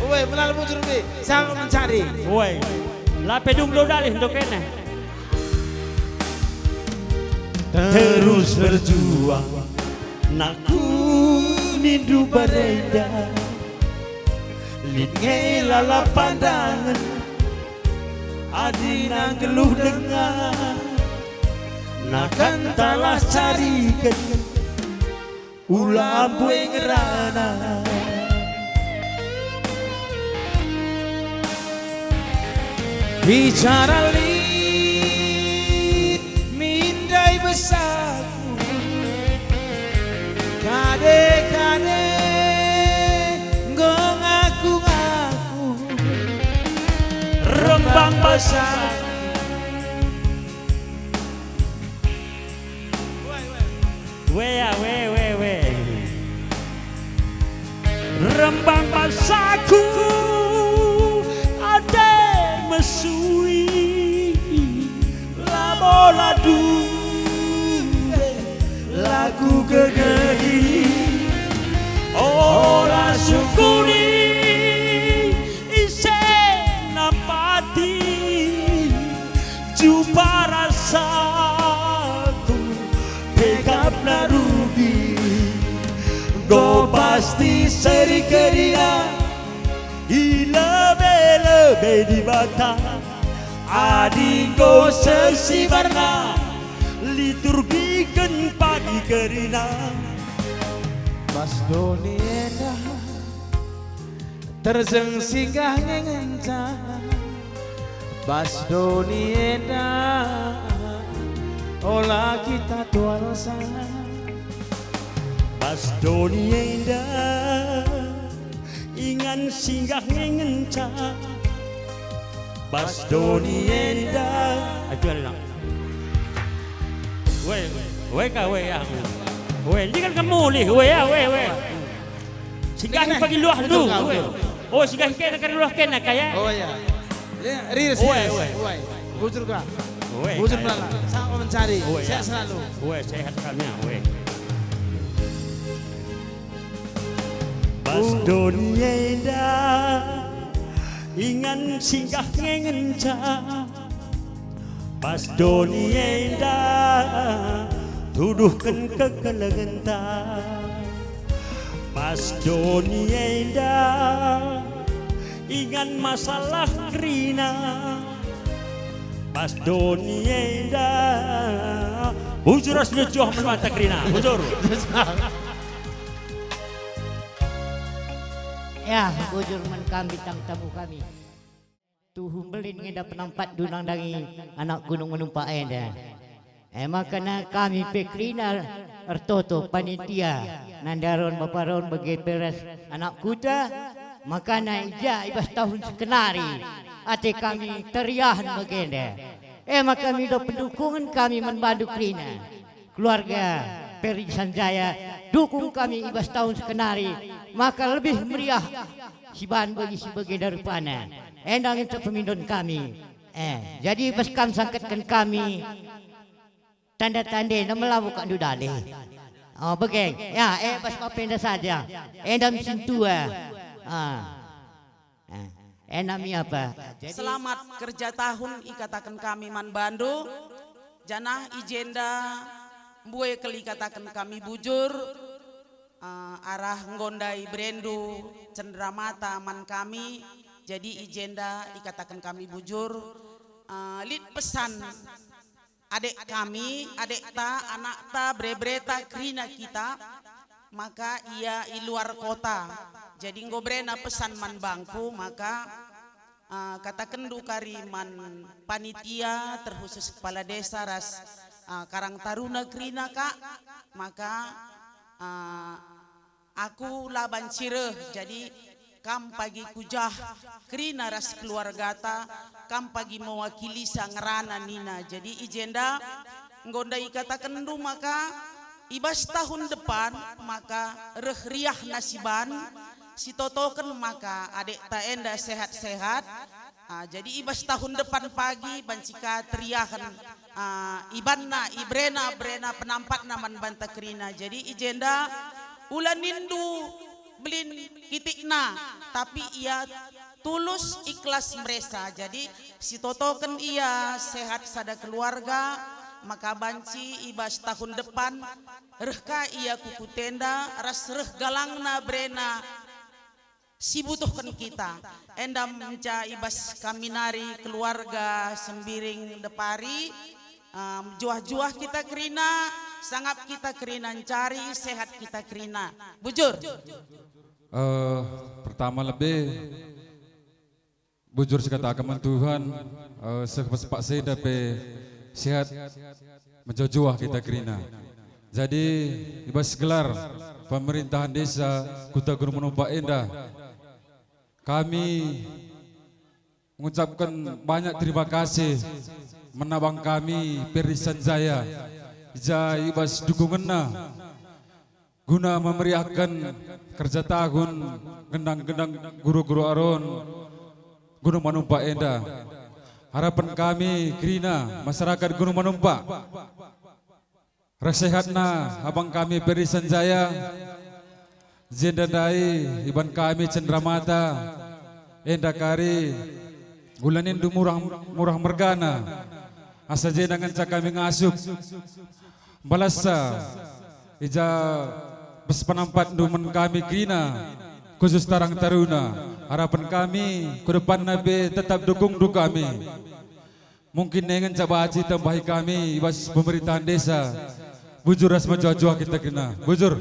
Oi, melala bujur be, sama mencari. Oi, lape dung lo dalih ndo kena. Terus berjuang, nakku nindu barenda. Lit nge lalap pandangen, adina nggeluh denga. Nakan talah cariken, ula mbue ngerana. Bicara lit min ndai besaku, kade-kade enggo ngaku-ngaku. Rembang besaku. We ya, we, we, we. Rembang basaku, ate mesui, labo ladu, laku kegeri, ola sukuri, ise nampati, jumpa rasaku, pekapna rugi, enggo pasti seri kerina, i lebe-lebe Dibata, adi enggo sesibarna, liturgiken pagi kerina. Bas doni enda, terjeng singgah nge ngenca. Bas doni enda, ola kita tualsa. Bas doni enda, ingan singgah nge ngenca. Bas doni enda. Aduh, alang. Weh, weh ka, weh, ya. Weh, ini kan kamu lih, weh, ya, weh, weh. Singgah ini pagi luah lu. Betul, betul. Oh, singgah kena, kena luah kena, kayak. Oh, ya. Ini riris, weh, riris. Weh. Bujur ka. Weh, bujur kayak. Melala. Sama mencari. Weh, sehat ya. Selalu. Weh, sehat kami, ya, weh. Bas doni enda, ingan singgah nge ngenca. Bas doni enda, tuduhken kekelengenta. Bas doni enda, ingan masalah kerina. Bas doni enda, bujur ras nyojoh man banta kerina. Bujur. Ya, bujur man kam bintang tamu kami. Tuhu mbelin nge enda penampatndu nandangi anak gunung menumpak enda. E maka na kami pe kerina ertoto panitia, Nanda Ron, Bapa Ron, bage pe ras anak kuta, maka na i ja i bas tahun sekenari ate kami teriahen bagenda. E maka mindo pendukungen kami man bandu kerina. Keluarga Ferry Sanjaya, dukung kami i bas tahun sekenari, maka lebih meriah siban bagi si bagenda rupana. Enda ngenca pemindon kami. Eh, jadi bas kam sangketken kami, tanda-tandena melabuh kak ndudale. Oh, bage. Ya, eh, bas bapa enda saja. Enda mesintua. Ah. Eh, enda mi apa? Jadi selamat kerja tahun ikataken kami man bandu, janah i jenda mbue kal ikataken kami bujur, eh, arah enggo ndai berendu cenderamata man kami, jadi i jenda ikataken kami bujur, eh, lit pesan adek kami, adekta, anakta, bere-bereta kerina kita, maka ia i luar kota. Jadi enggo berena pesan man bangku, maka, eh, katakenndu kari man panitia, terkhusus kepala desa ras, eh, Karang Taruna kerina, Kak, maka, eh, aku la banci reh, jadi kam pagi kujah kerina ras keluargata, kam pagi mewakilisa ngerana nina. Jadi i jenda enggo ndai ikatakenndu maka i bas tahun depan maka reh riahna siban, sitotoken maka adekta enda sehat-sehat, Ah, jadi i bas tahun depan pagi banci ka teriahen, ah, ibanna, iberena, berena penampatna man banta kerina. Jadi i jenda ula nindu belin kitikna, tapi ia tulus ikhlas meresa. Jadi sitotoken ia sehat sada keluarga, maka banci i bas tahun depan reh ka ia ku kutenda ras reh galangna berena si butuhken kita. Enda ngenca i bas kami nari keluarga Sembiring Depari, em, juah-juah kita kerina, sangap kita kerina ncari, sehat kita kerina. Bujur. Eh, pertama lebe, bujur sikataken man Tuhan, eh, seh bas paksa enda pe sehat mejuah-juah kita kerina. Jadi, i bas gelar pemerintahan desa Kuta Gunung Menumpak enda, kami mengucapkan banyak terima kasih man abang kami Ferry Sanjaya, i ja i bas dukungenna Guna memeriahken kerja tahun gendang-gendang guru-guru Aron Gunung Manumpak enda, harapen kami kerina masyarakat Gunung Manumpak, reh sehatna abang kami Peri Sanjaya, jenda ndai iban kami Cendramata, enda kari ulanindu murah, murah mergana, asa jenda ngenca kami ngasup balassa i ja bas penampatndu man kami kerina, khusus Karang Taruna. Harapen kami ku depanna pe tetap dukungndu kami. Mungkin nai ngenca banci tambahi kami i bas pemerintahan desa. Bujur ras mejuah-juah kita kerina. Bujur.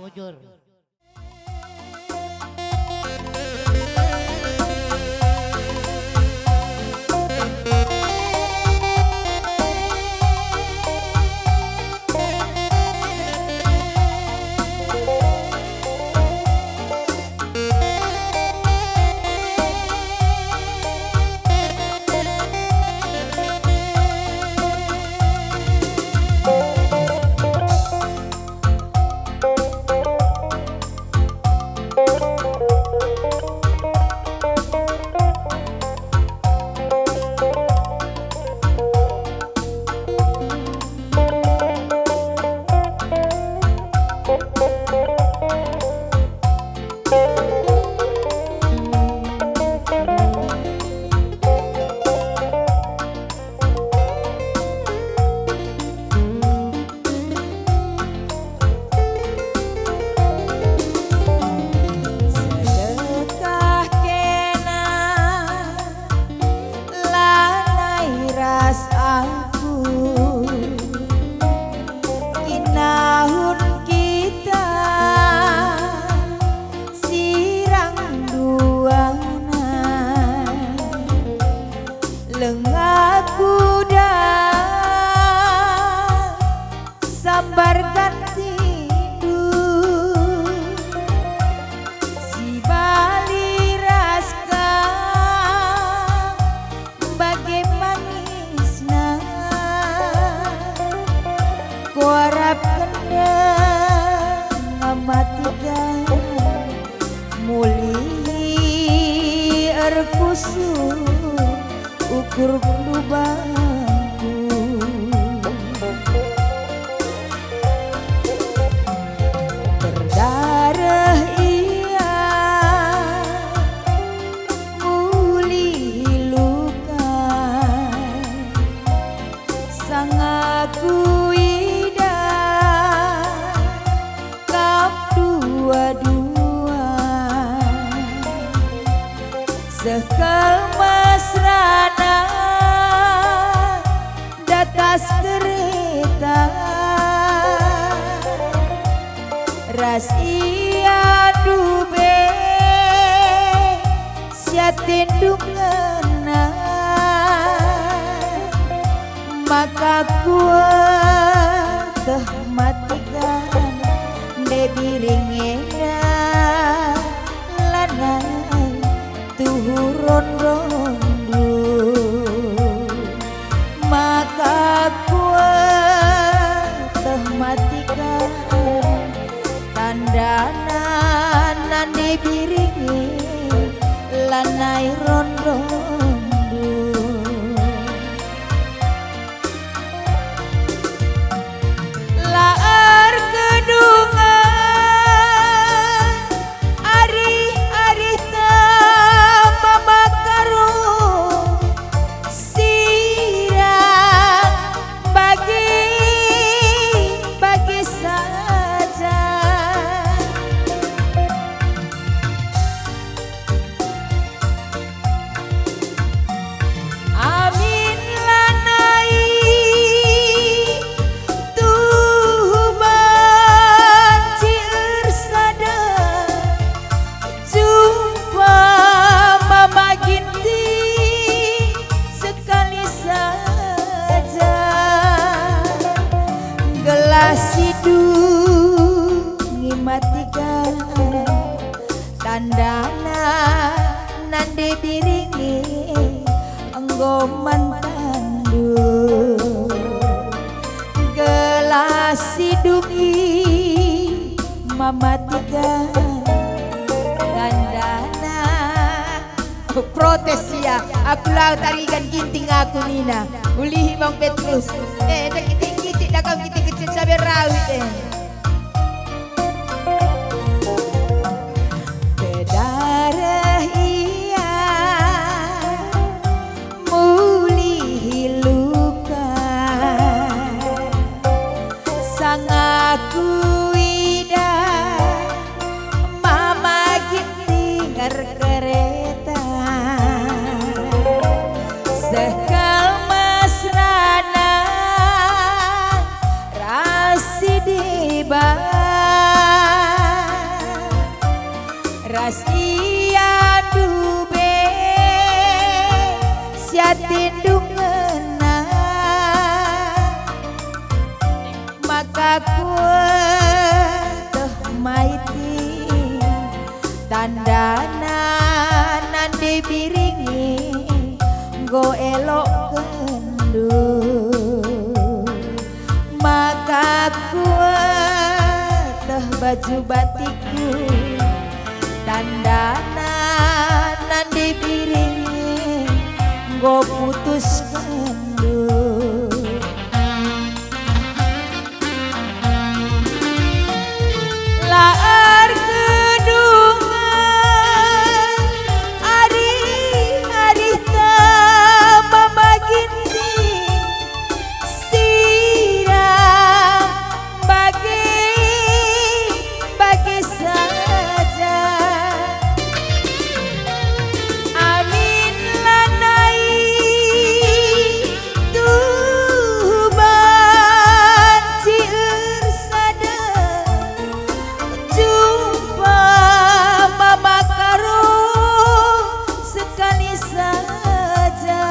Bujur. Sedekah kena lanai ras aku, kinahun kita sirang duana. Lengak kuda sambar gantindu, si bali ras kam bage manisna. Kuarapken denga mati kam, mulihi erkusur ukur lubangku. Berdareh ia, mulihi luka. Sanga kuidah kam dua-dua, seh kal mesrana datas kereta. Ras ia ndube si atendu ngena, maka kueteh mati kam, nde biring enda lanai tuhu rondondu. Maka kueteh mati kam, tandana nande biring e lanai rondondu. La erkedungen arih-arihta mama Karo, sirang bage-bage saja. Amin lanai tuhu banci ersada, jumpa Mama Ginting sekali saja. Gelah sidungi mati kam, tandana nande biring e enggo man tandu. Gelah sidungi mama tiga tandana. Protes ia, "Aku la tarigan Ginting aku," nina. Ulihi Bang Petrus, "Eh, enda kitik-kitik da kam kitik kecil cabe rawit, eh." Pedareh ia, mulihi luka, sanga kuidah mama Ginting erkereta. Seh kal mesrana ras si deban. Ras ia ndube si atendu ngena, maka kueteh maiti tandana nande biringi enggo elokkenndu. Maka kueteh baju batikku, tandana nande biringi enggo putuskenndu. La erkedungen ari-arihta mama Ginting, sirang bage-bage saja. Amin lanai tuban si ersada, jumpa mama Karo sekali saja.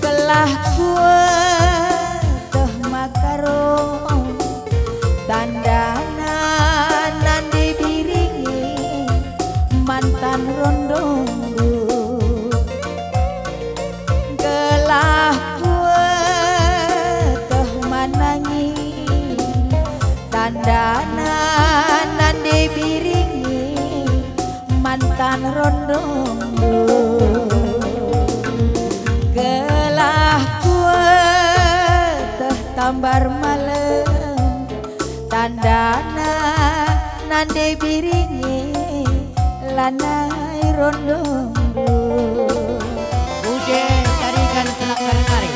Gelah kueteh maka ro tandana nande biringi mantan rondongndu. Gelah kueteh manangi tandana nande biringi mantan rondongndu. Gelah kueteh tambar malem tandana nande biringi lanai rondongndu. Uje tarikan kelak kari-kari.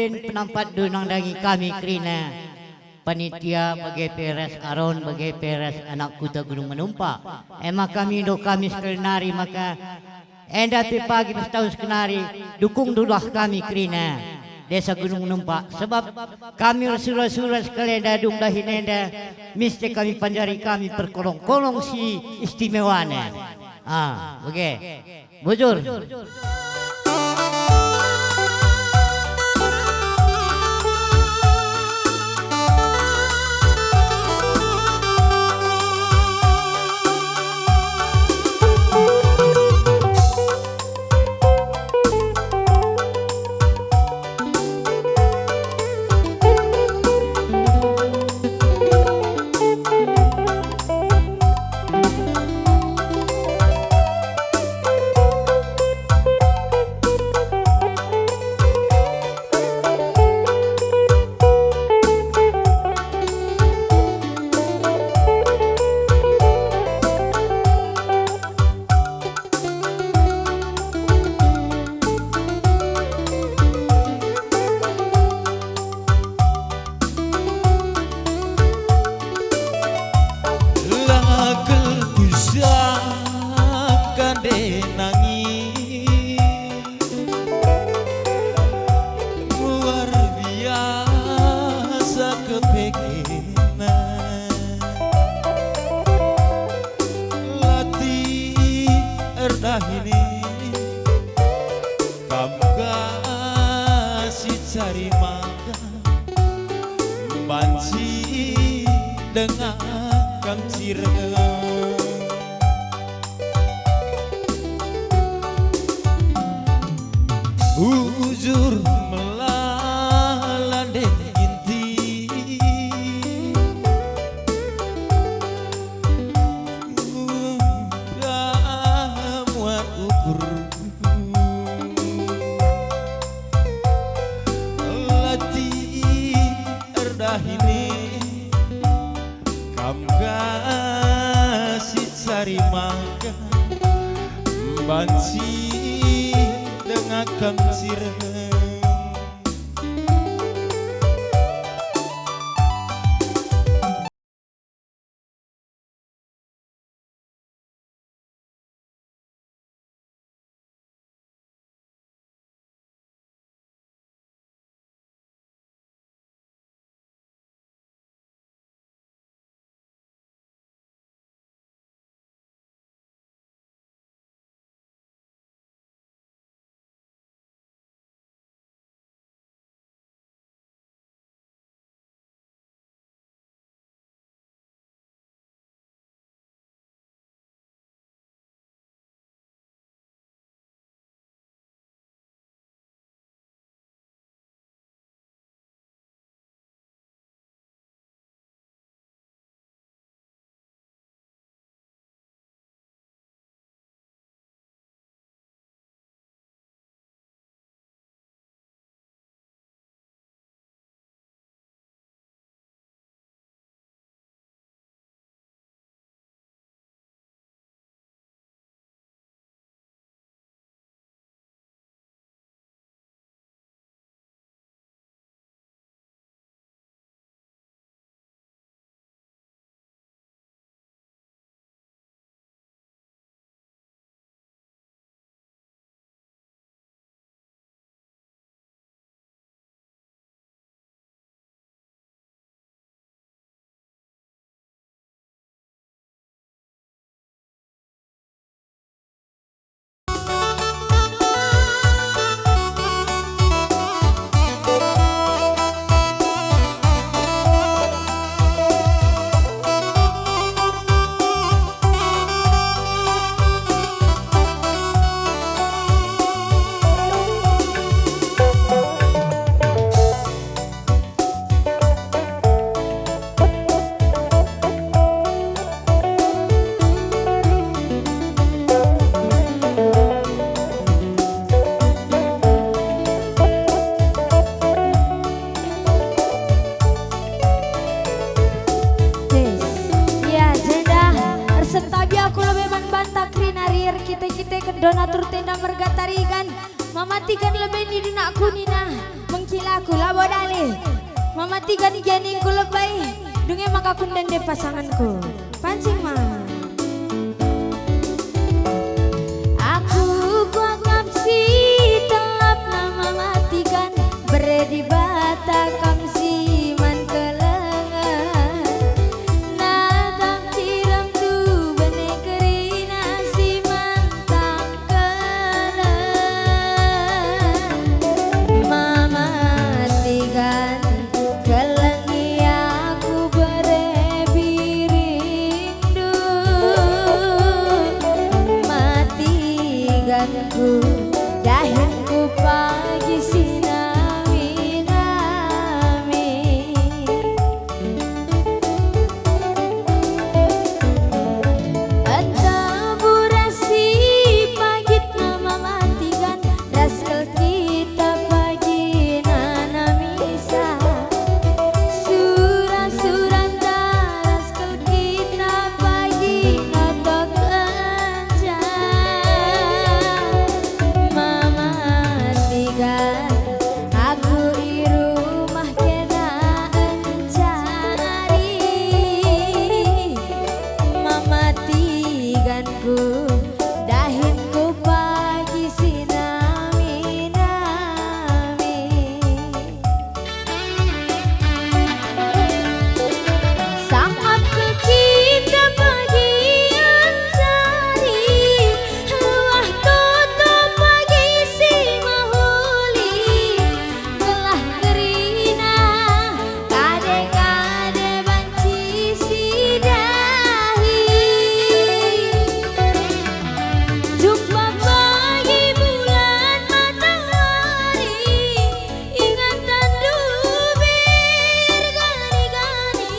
Mbelin penampatndu nandangi kami kerina panitia bage pe ras Aron bage pe ras anak kuta Gunung Menumpak. E maka mindo kami sekali nari maka enda pe pagi ras tahun sekenari, dukungndulah kami kerina Desa Gunung Menumpak, sebab kami ersura-sura sekali enda dung dahin enda, mesti kami panjari kami perkolong-kolong si istimewana. Ah, bage. Bujur. La kal ku sangka nde nangis, luar biasa kepekena. Latih erdahini, kam ka si cari makan, banci denga kam cireng. Bujur melala nde inti. Udah muat ukur. Latih erdahini, kam ka si cari makan, banci denga kam cireng. Yes. Ya, jenda ersentabi aku lebe man banta kerina rir kita-kita donatur tenda merga tarigan. Mamatiken lebe nidunakku nina, meng-, Cilaku labo dalih, Mama Tigan gia ningku lebai, dunge maka kundende pasanganku. Pancing ma. Aku kuakap si telapna Mama Tigan, bere Dibata kam si man kelengen. Natap cirem tu bene kerina si man tangkelen. Mama Tigan, kelengi aku bere biringndu. Mama Tiganku, dahinku pagi si nami-nami. Enta buras si pagitna Mama Tigan, ras kal kita pagi nanamisa. Sura-suranta ras kal kita pagi notokenca. Mama Tigan, aku i rumah kena encari. Mama Tiganku, dahinku pagi si nami-nami. Sangap kal kita pagi encari, luah toto pagi si mehuli, gelah kerina kade-kade banci si dahi. Jumpa pagi bulan matahari, ingatanndu bergani-gani,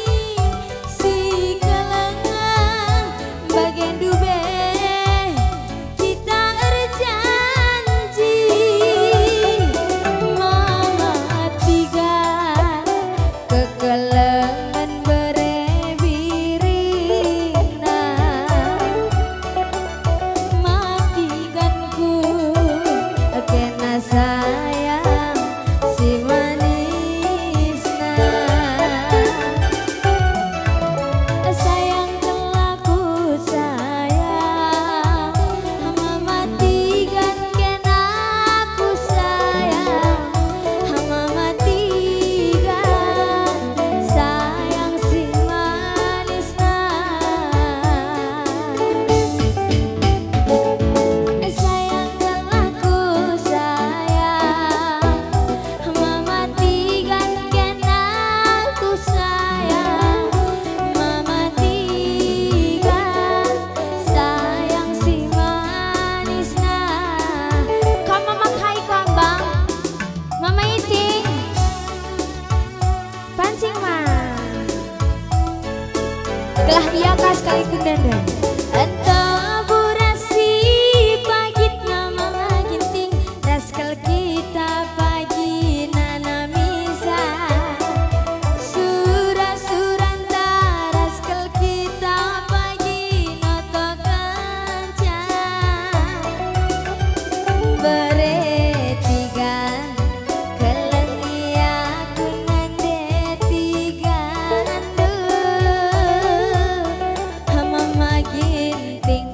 si kelengen bagendu be kita erjanji. Mama Tigan, kekelengen bere biringna. Mama Tiganku, kena sayang si manisna. Sayang kal aku sayang, Mama Tigan kena aku sayang, Mama Tigan sayang si manisna. Sayang kal aku sayang, Mama Tigan kena aku sayang, Mama Tigan sayang si manisna. Kam Mama Kai kambang, Mama Iting. Pancing ma. Gelah ia ka sekali kundenden. Ento buras si pagitna Mama Ginting, ras kal kita pagi nanamisa. Sura-suranta ras kal kita pagi notokenca. Bere Tigan, kelengi aku nande Tiganndu. Mama Ginting,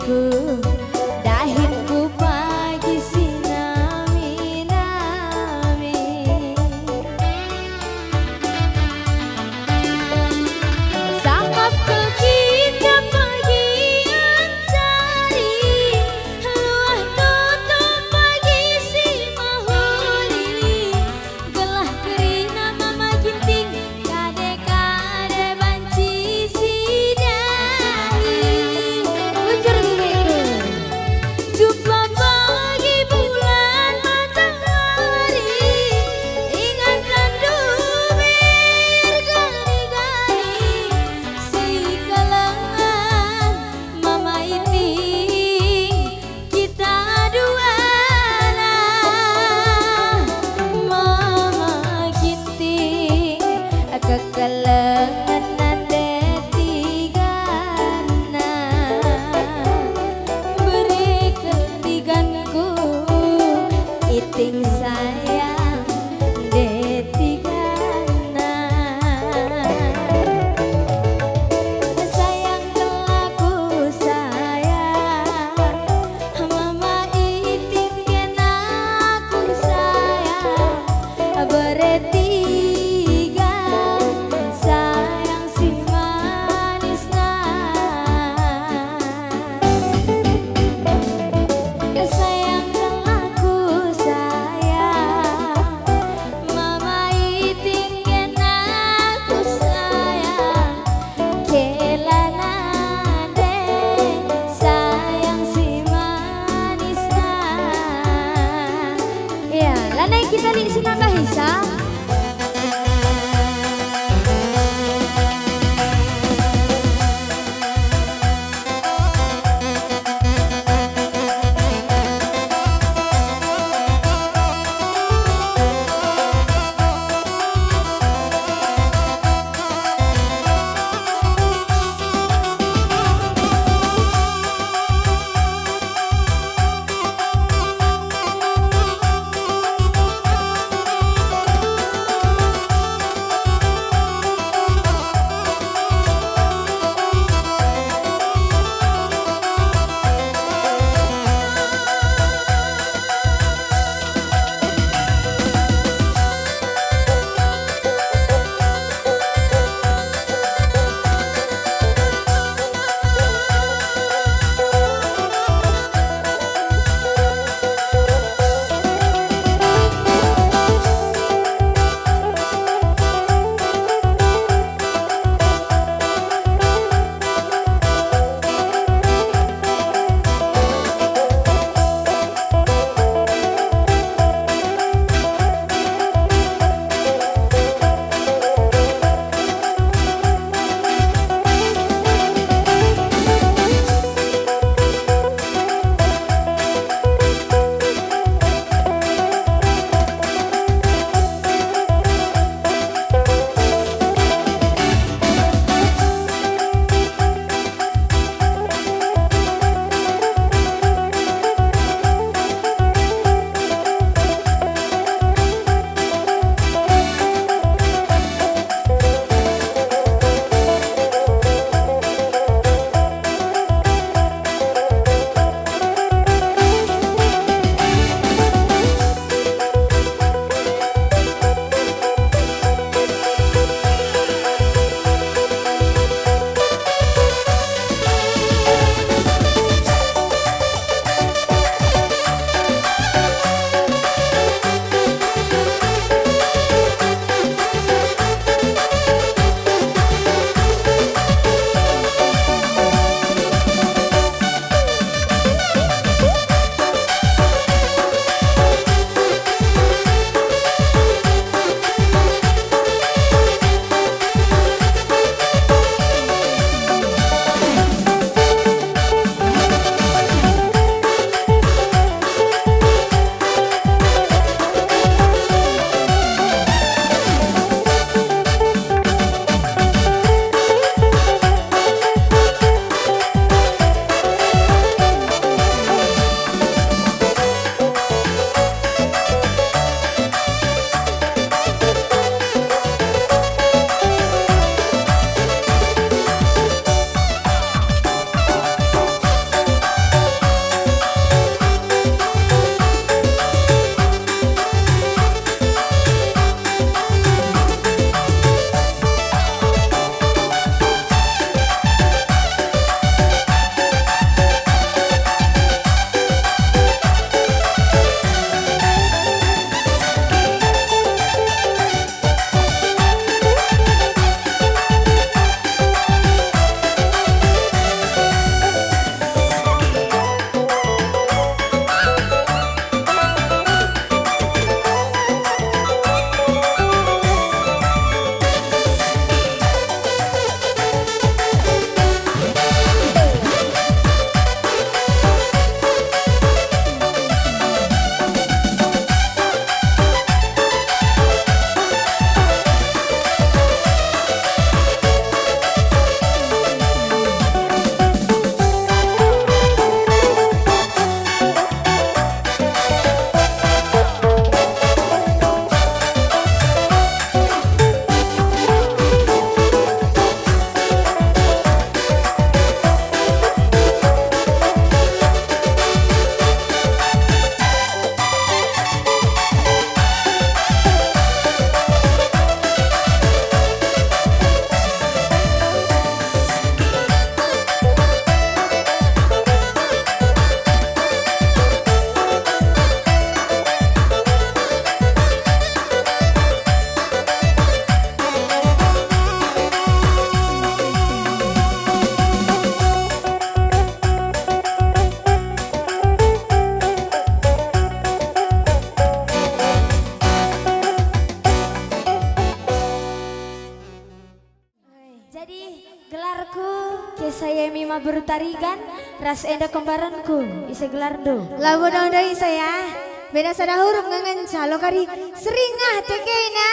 Gelarku Kesa Yemima Beru Tarigan, ras enda kembaranku, ise gelarndu? Labo ndai saya, bena sada hurup nge ngenca lo kari seringah tekena.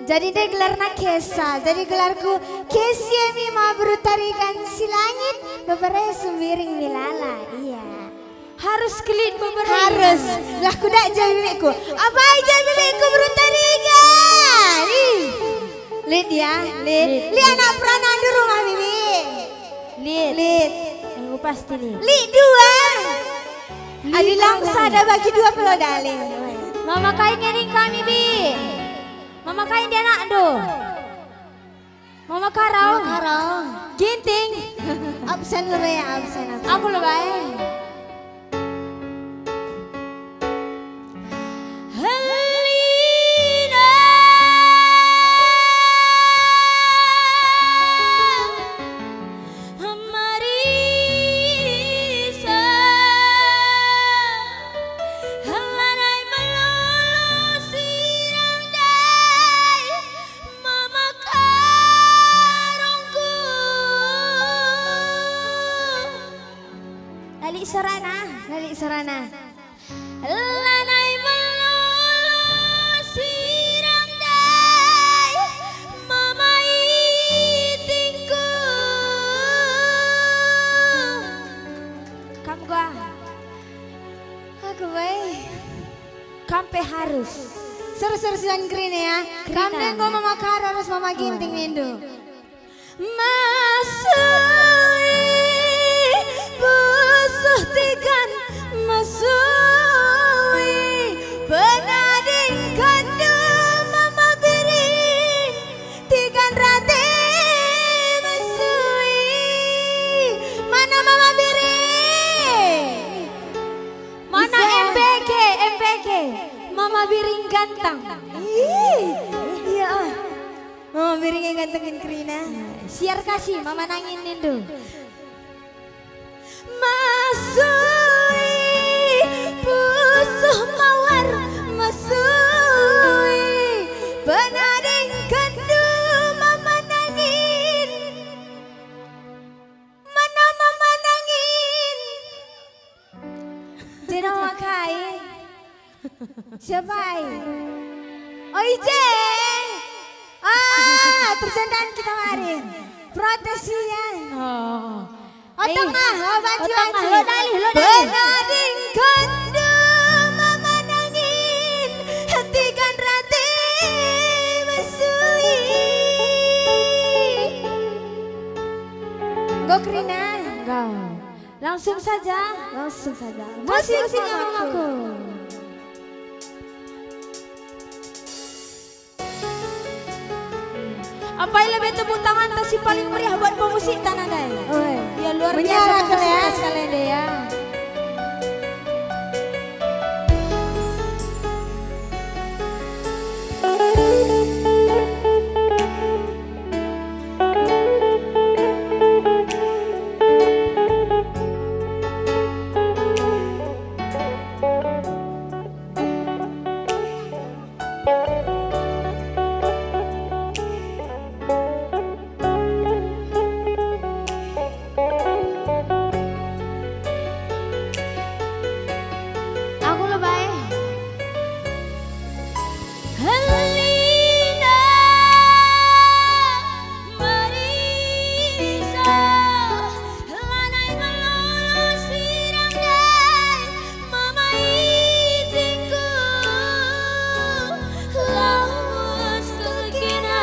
Jadi ndai gelarna Kesa, jadi gelarku Kesa Yemima Beru Tarigan si langit, bebere Sembiring Milala, iya. Harus kelit bebere. Harus. Lah kuda jai bilikku. Apai jai bilikku Beru Tarigan? Ih. Lit ya, lit. Lit. Lit anak peranan di rumah, Bibi. Lit. Lit. Enggo pasti lit. Lit dua. Lit. Adi lang sada bagi dua pelo dale. Mama kai ngiring kami, Bi? Mama kai ndi anakndu? Mama Karau. Mama Karau. Ginting. Absen lebe, absen, absen. Aku lebe. Helina Marisa, lanai melolo sirang ndai. Mama Karungku. Lali sorana, lali sorana. Lanai melolo sirang ndai, Mama Itingku. Kam gua. Aku bae. Kam pe harus. Seru-seru sian kerina ya. Kerina. Kam denggo Mama Karau ras Mama Ginting nindu. Masui pusuh tigan masui penadingkenndu Mama Biring. Tigan rate mesui. Mana Mama Biring? Mana M B G, M B G? Mama Biring ganteng. Ih, iya, ah. Mama Biring yang gantengin kerina. Siar kasih, Mama nangin nindu. Masui pusuh mawar masui penadingkenndu Mama nangin. Mana Mama nangin? Jeno makai. Siapa ai? Oh, ije. Ah, terjandaan kita kemarin. Protes ya. Oh. Otak mah, oh, banci, banci. Lo dalih, lo dalih. Penadingkenndu Mama nangin, hentikan rate mesui. Enggo kerina? Enggo. Langsung saja. Langsung saja. Musik, musik, mamaku. Apai lebe tepuk tangan ta si paling meriah buat pemusik tanah dai. Oi. Ya, luar biasa. Menyala, kapasitas kalian deh ya. Aku lebe. Helina Marisa, lanai melolo sirang ndai, Mama Itingku. Lawes kal kena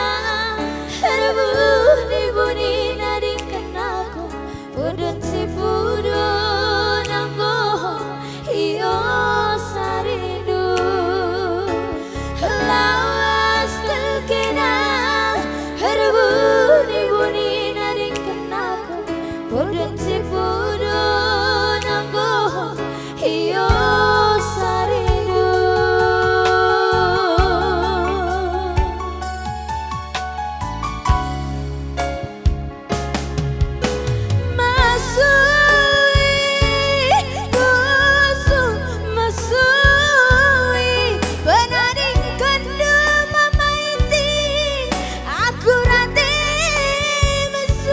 erbuh ni buni nadingken aku. Pudun si pudun enggo i osa rindu. Lawas kal kena erbuh ni buni nadingken aku. Pudun si pudun enggo i osa rindu. Mesui, kusung mesui, penadingkenndu Mama Iting, aku rate mesui.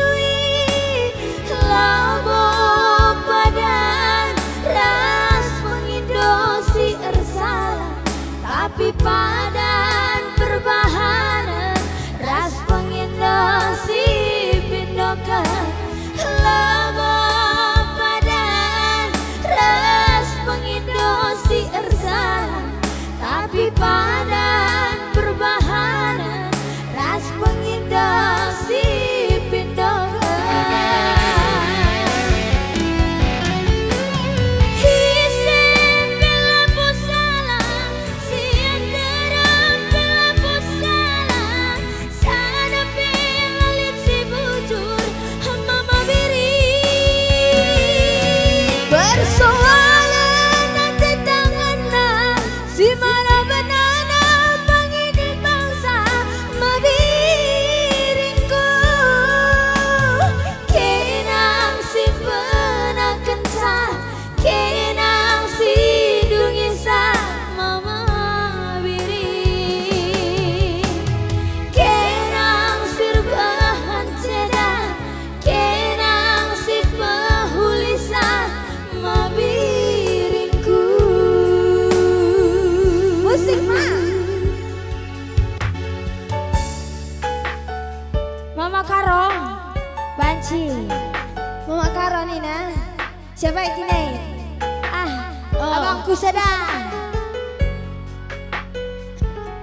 Aji. Mama Karo nina. Siapa iki nai? Ah, oh. Abangku sada.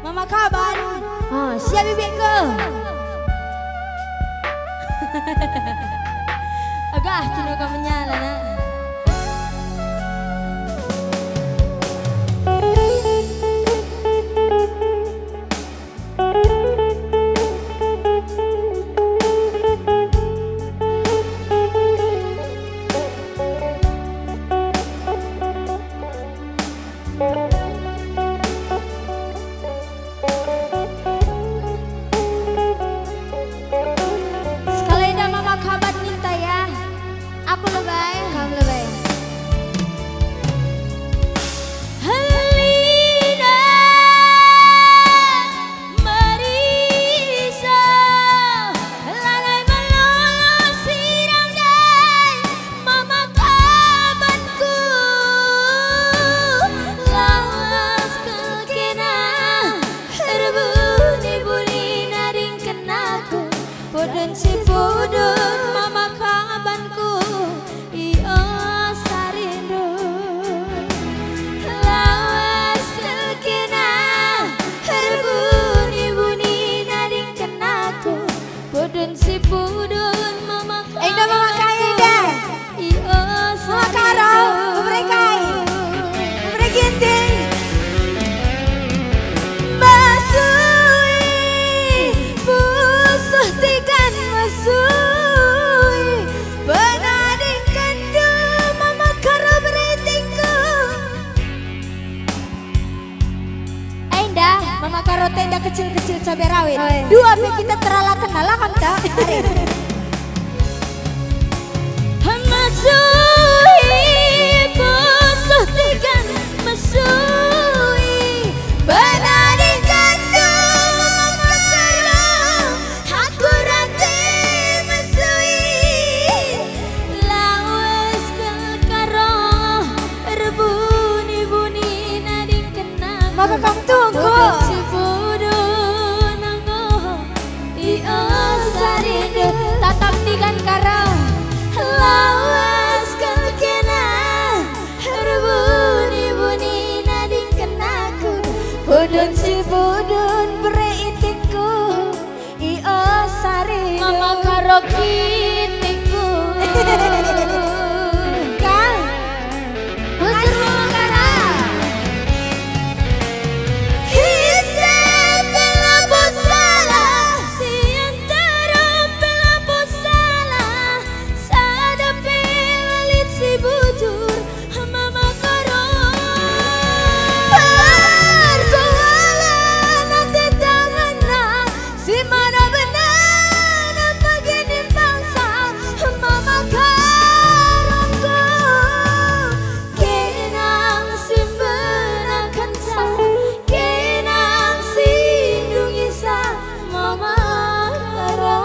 Mama Kaban. Oh, siap bibikku. Agah, kino ka menyala, nak. Sekali enda Mama Kabat ninta ya. Aku lebe. Kam lebe. Helina merisa, lanai melolo sirang dai, Mama Kabatku. Lawas kal kena, erbuni-buni nadingken aku. Pudun si pudun Mama Kabanku, i osa rindu. Lawas kal kena, erbuni-buni nadingken aku. Pudun si pudun Mama Kabanku. Enda Mama Kai, enda. Mama Karo, Mama Rekai, Mama Reginting. Mesui, pusuh tigan mesui, penadingkenndu Mama Karo beritingku. Enda, Mama Karo tenda kecil-kecil cabe rawit. Oi. Dua pe kita teralaken nalakan ta? Are. Mesui, pusuh tigan mesui, penadingkenndu Mama Karo, aku rate mesui. Lawas kal Karo, erbuni-buni nadingken aku. Maka kam tunggu. Pudun si pudun enggo, i osa rindu. Tatap tigan Karo. Lawas kal kena, erbuni-buni nadingken aku. Pudun si pudun bere itikku. I osa rindu. Mama Karo kitikku. Kang. Bujur Mama Karo. Ise pe labo salah, si entero pe labo salah, sada pe la lit si bujur, Mama Karo. Persoalan ate tanganna, si mana benana bagi nimbangsa, Mama Karongku. Kenang si mbenakenca, kenang si ndungisa, Mama Karo.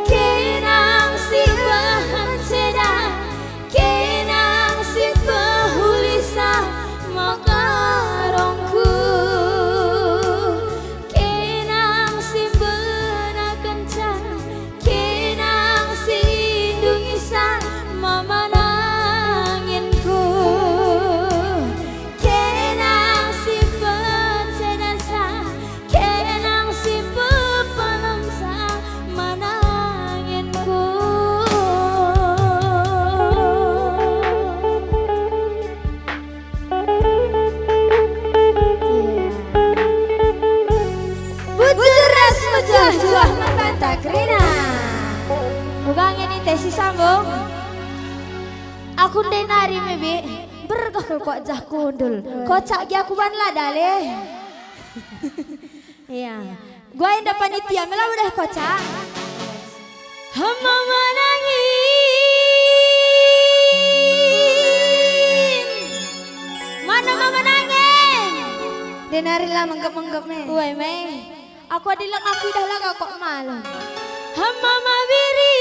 Kenang si bahan ceda, kenang si pehulisa, Mama Karongku. Kenang si mbenakenca, kenang si ndungisa, Mama nanginku. Kenang si pecedasa, kenang si pepalemsa, mananginku. Bujur ras mejuah-juah man banta kerina. Uga nge ninte si sambung. Aku ndai nari me, Bik. Bergah kal kuakap jah kundul. Kocak gia kuban la dale. Iya. Gua enda panitia, mela udah kocak. Mama nangin. Mana Mama nangin? Denari la menggep-menggep me. Uai me. Aku adi leng aku idah laga kok malu. Mama Biri.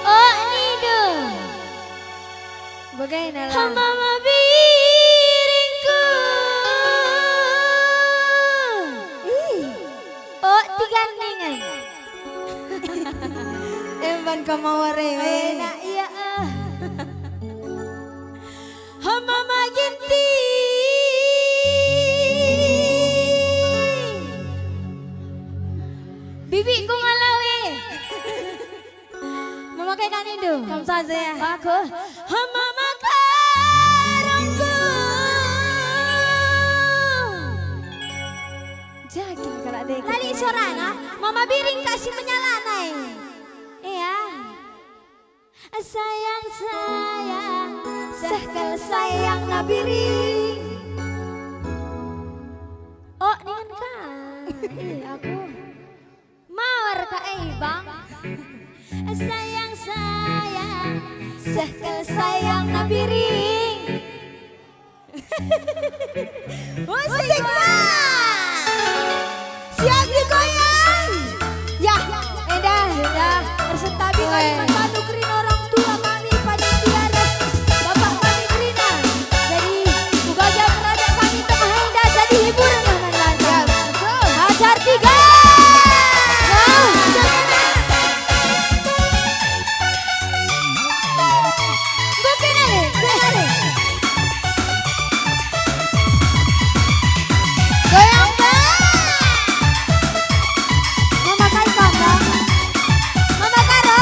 Oh, nidu. Bagaina la. Mama Biringku. Ih. Gandingan. Emban ka mawar e, we. Enak, iya, eh. Ho Mama Ginting. Bibikku ngalawi. Memakai kan itu? Kam saja ya. Aku. Mama karungku. Jagin kalak dek. Tali sorana, Mama Biring kasih menyala nai. Iya. Sayang, sayang, seh kal sayang na Biring. Oh, ningen ka. Ih, aku. Mawar ka, eh, Bang. Sayang, sayang, seh kal sayang na Biring. Musik, Bang. Siap digoyang. Ya, enda, enda. Persentabi kami. Weh. Mengadu kerina orang tua kami, panitia ras bapak kami kerina. Jadi, uga jam kerajaan kami tengah enda jadi hiburan lah man banta. Ya, betul. Acar tiga. Nah, semangat. Enggo kena le, kena le. Goyang, Bang. Mama kai, Bang? Mama Karo.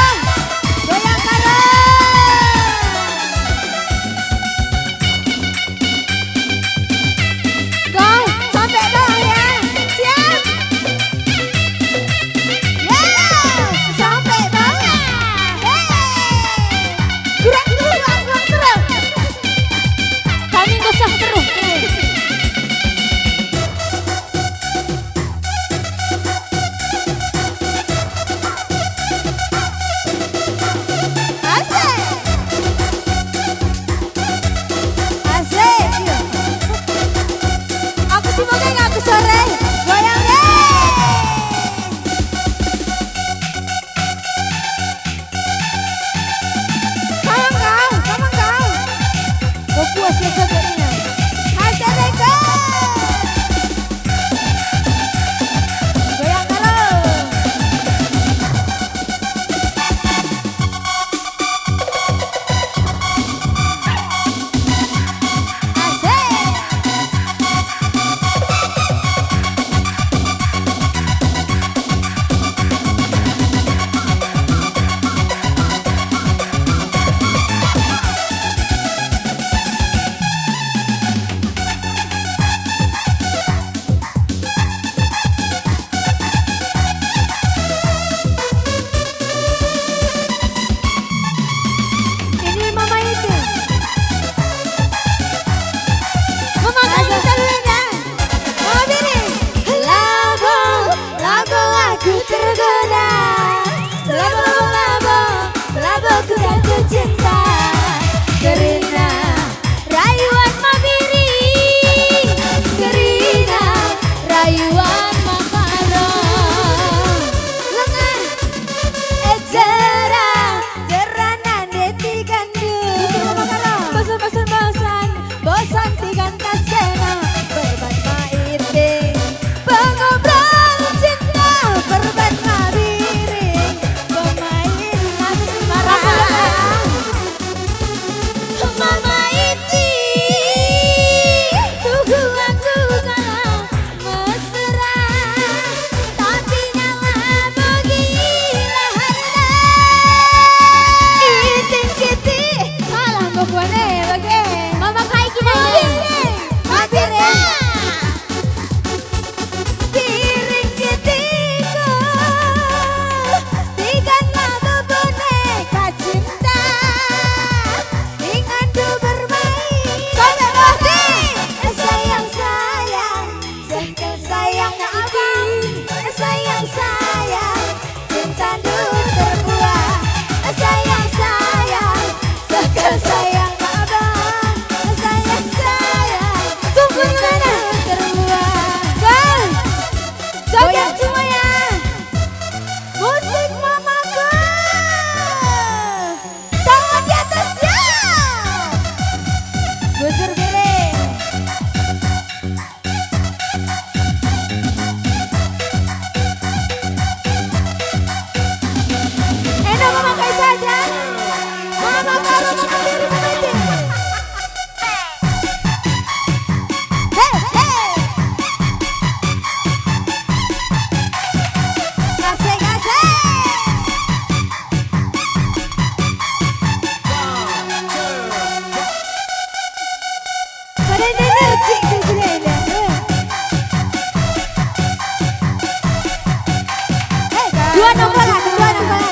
Nang bola, kedua nang bola.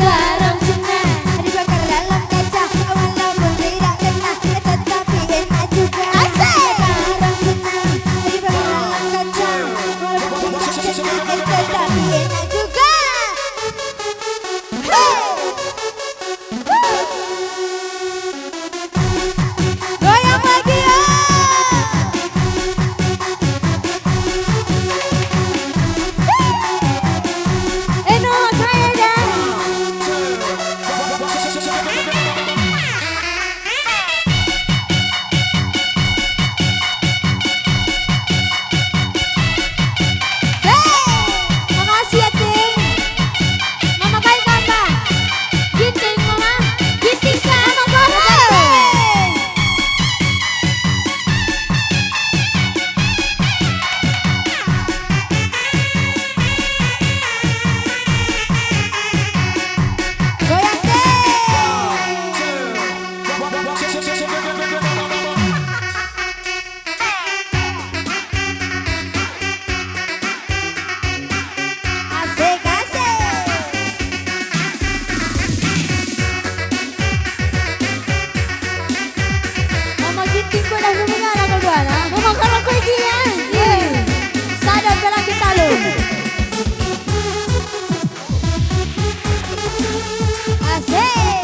Garam cina dibakar dalam kaca, walaupun tidak kena, tetapi enak juga. Asik. Garam cina dibakar dalam kaca, walaupun tidak kena, tetapi enak juga. Hey! Goyang lagi, ya. Eno, saya dah. Hei, makasih ya, Ting. Mama kai kata? Ginting, Mama. Ginting, Kak. Mama Kak. Goyang, Ting. Asik, asik. Mama Ginting kau dah nunggu ngana kau dua, nah. Mama, kalau kau dia. Iya. Sadar dalam kita, lo. Asik.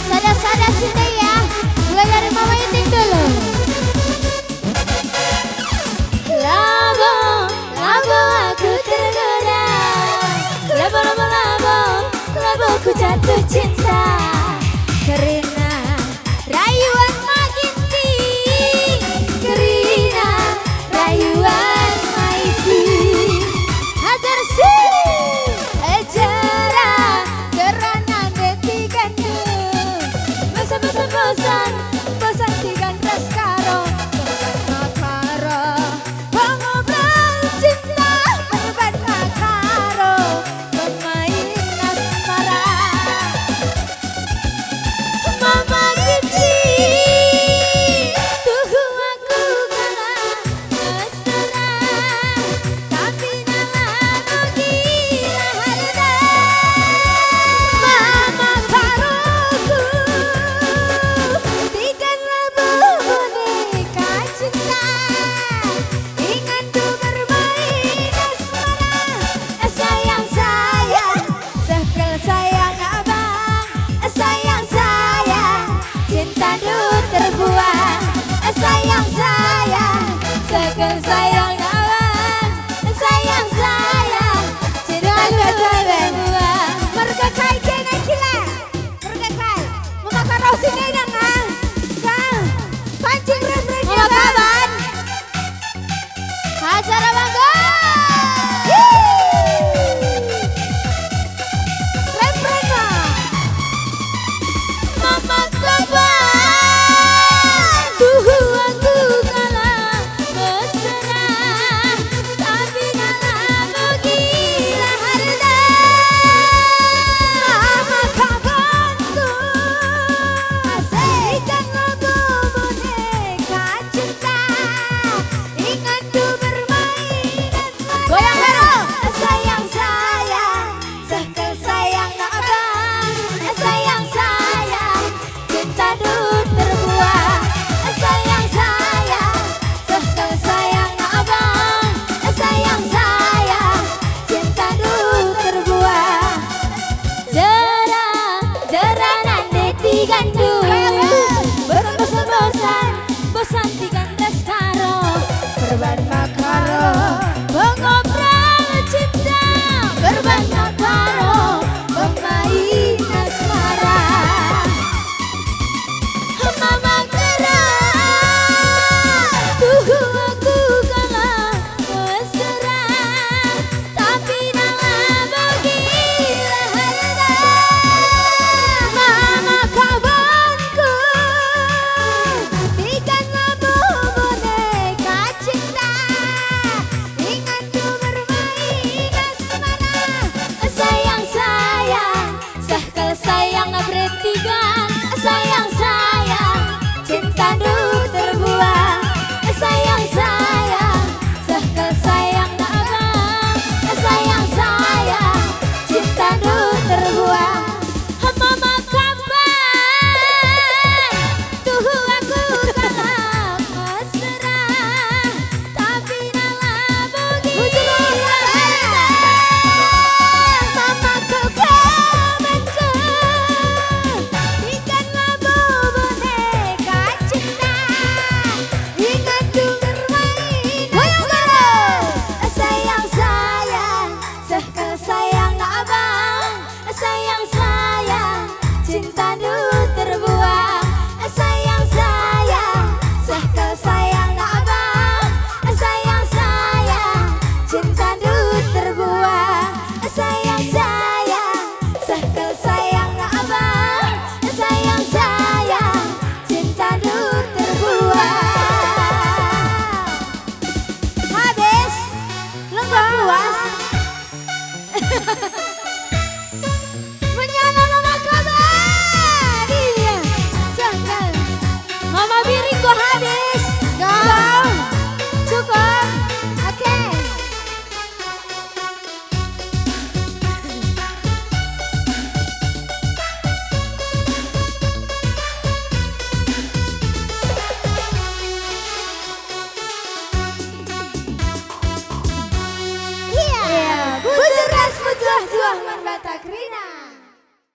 Sada-sada sini ya. Mulai dari Mama Itik dulu. Labo, labo aku tergoda. Labo, labo, labo, labo ku jatuh cinta. Kerinduan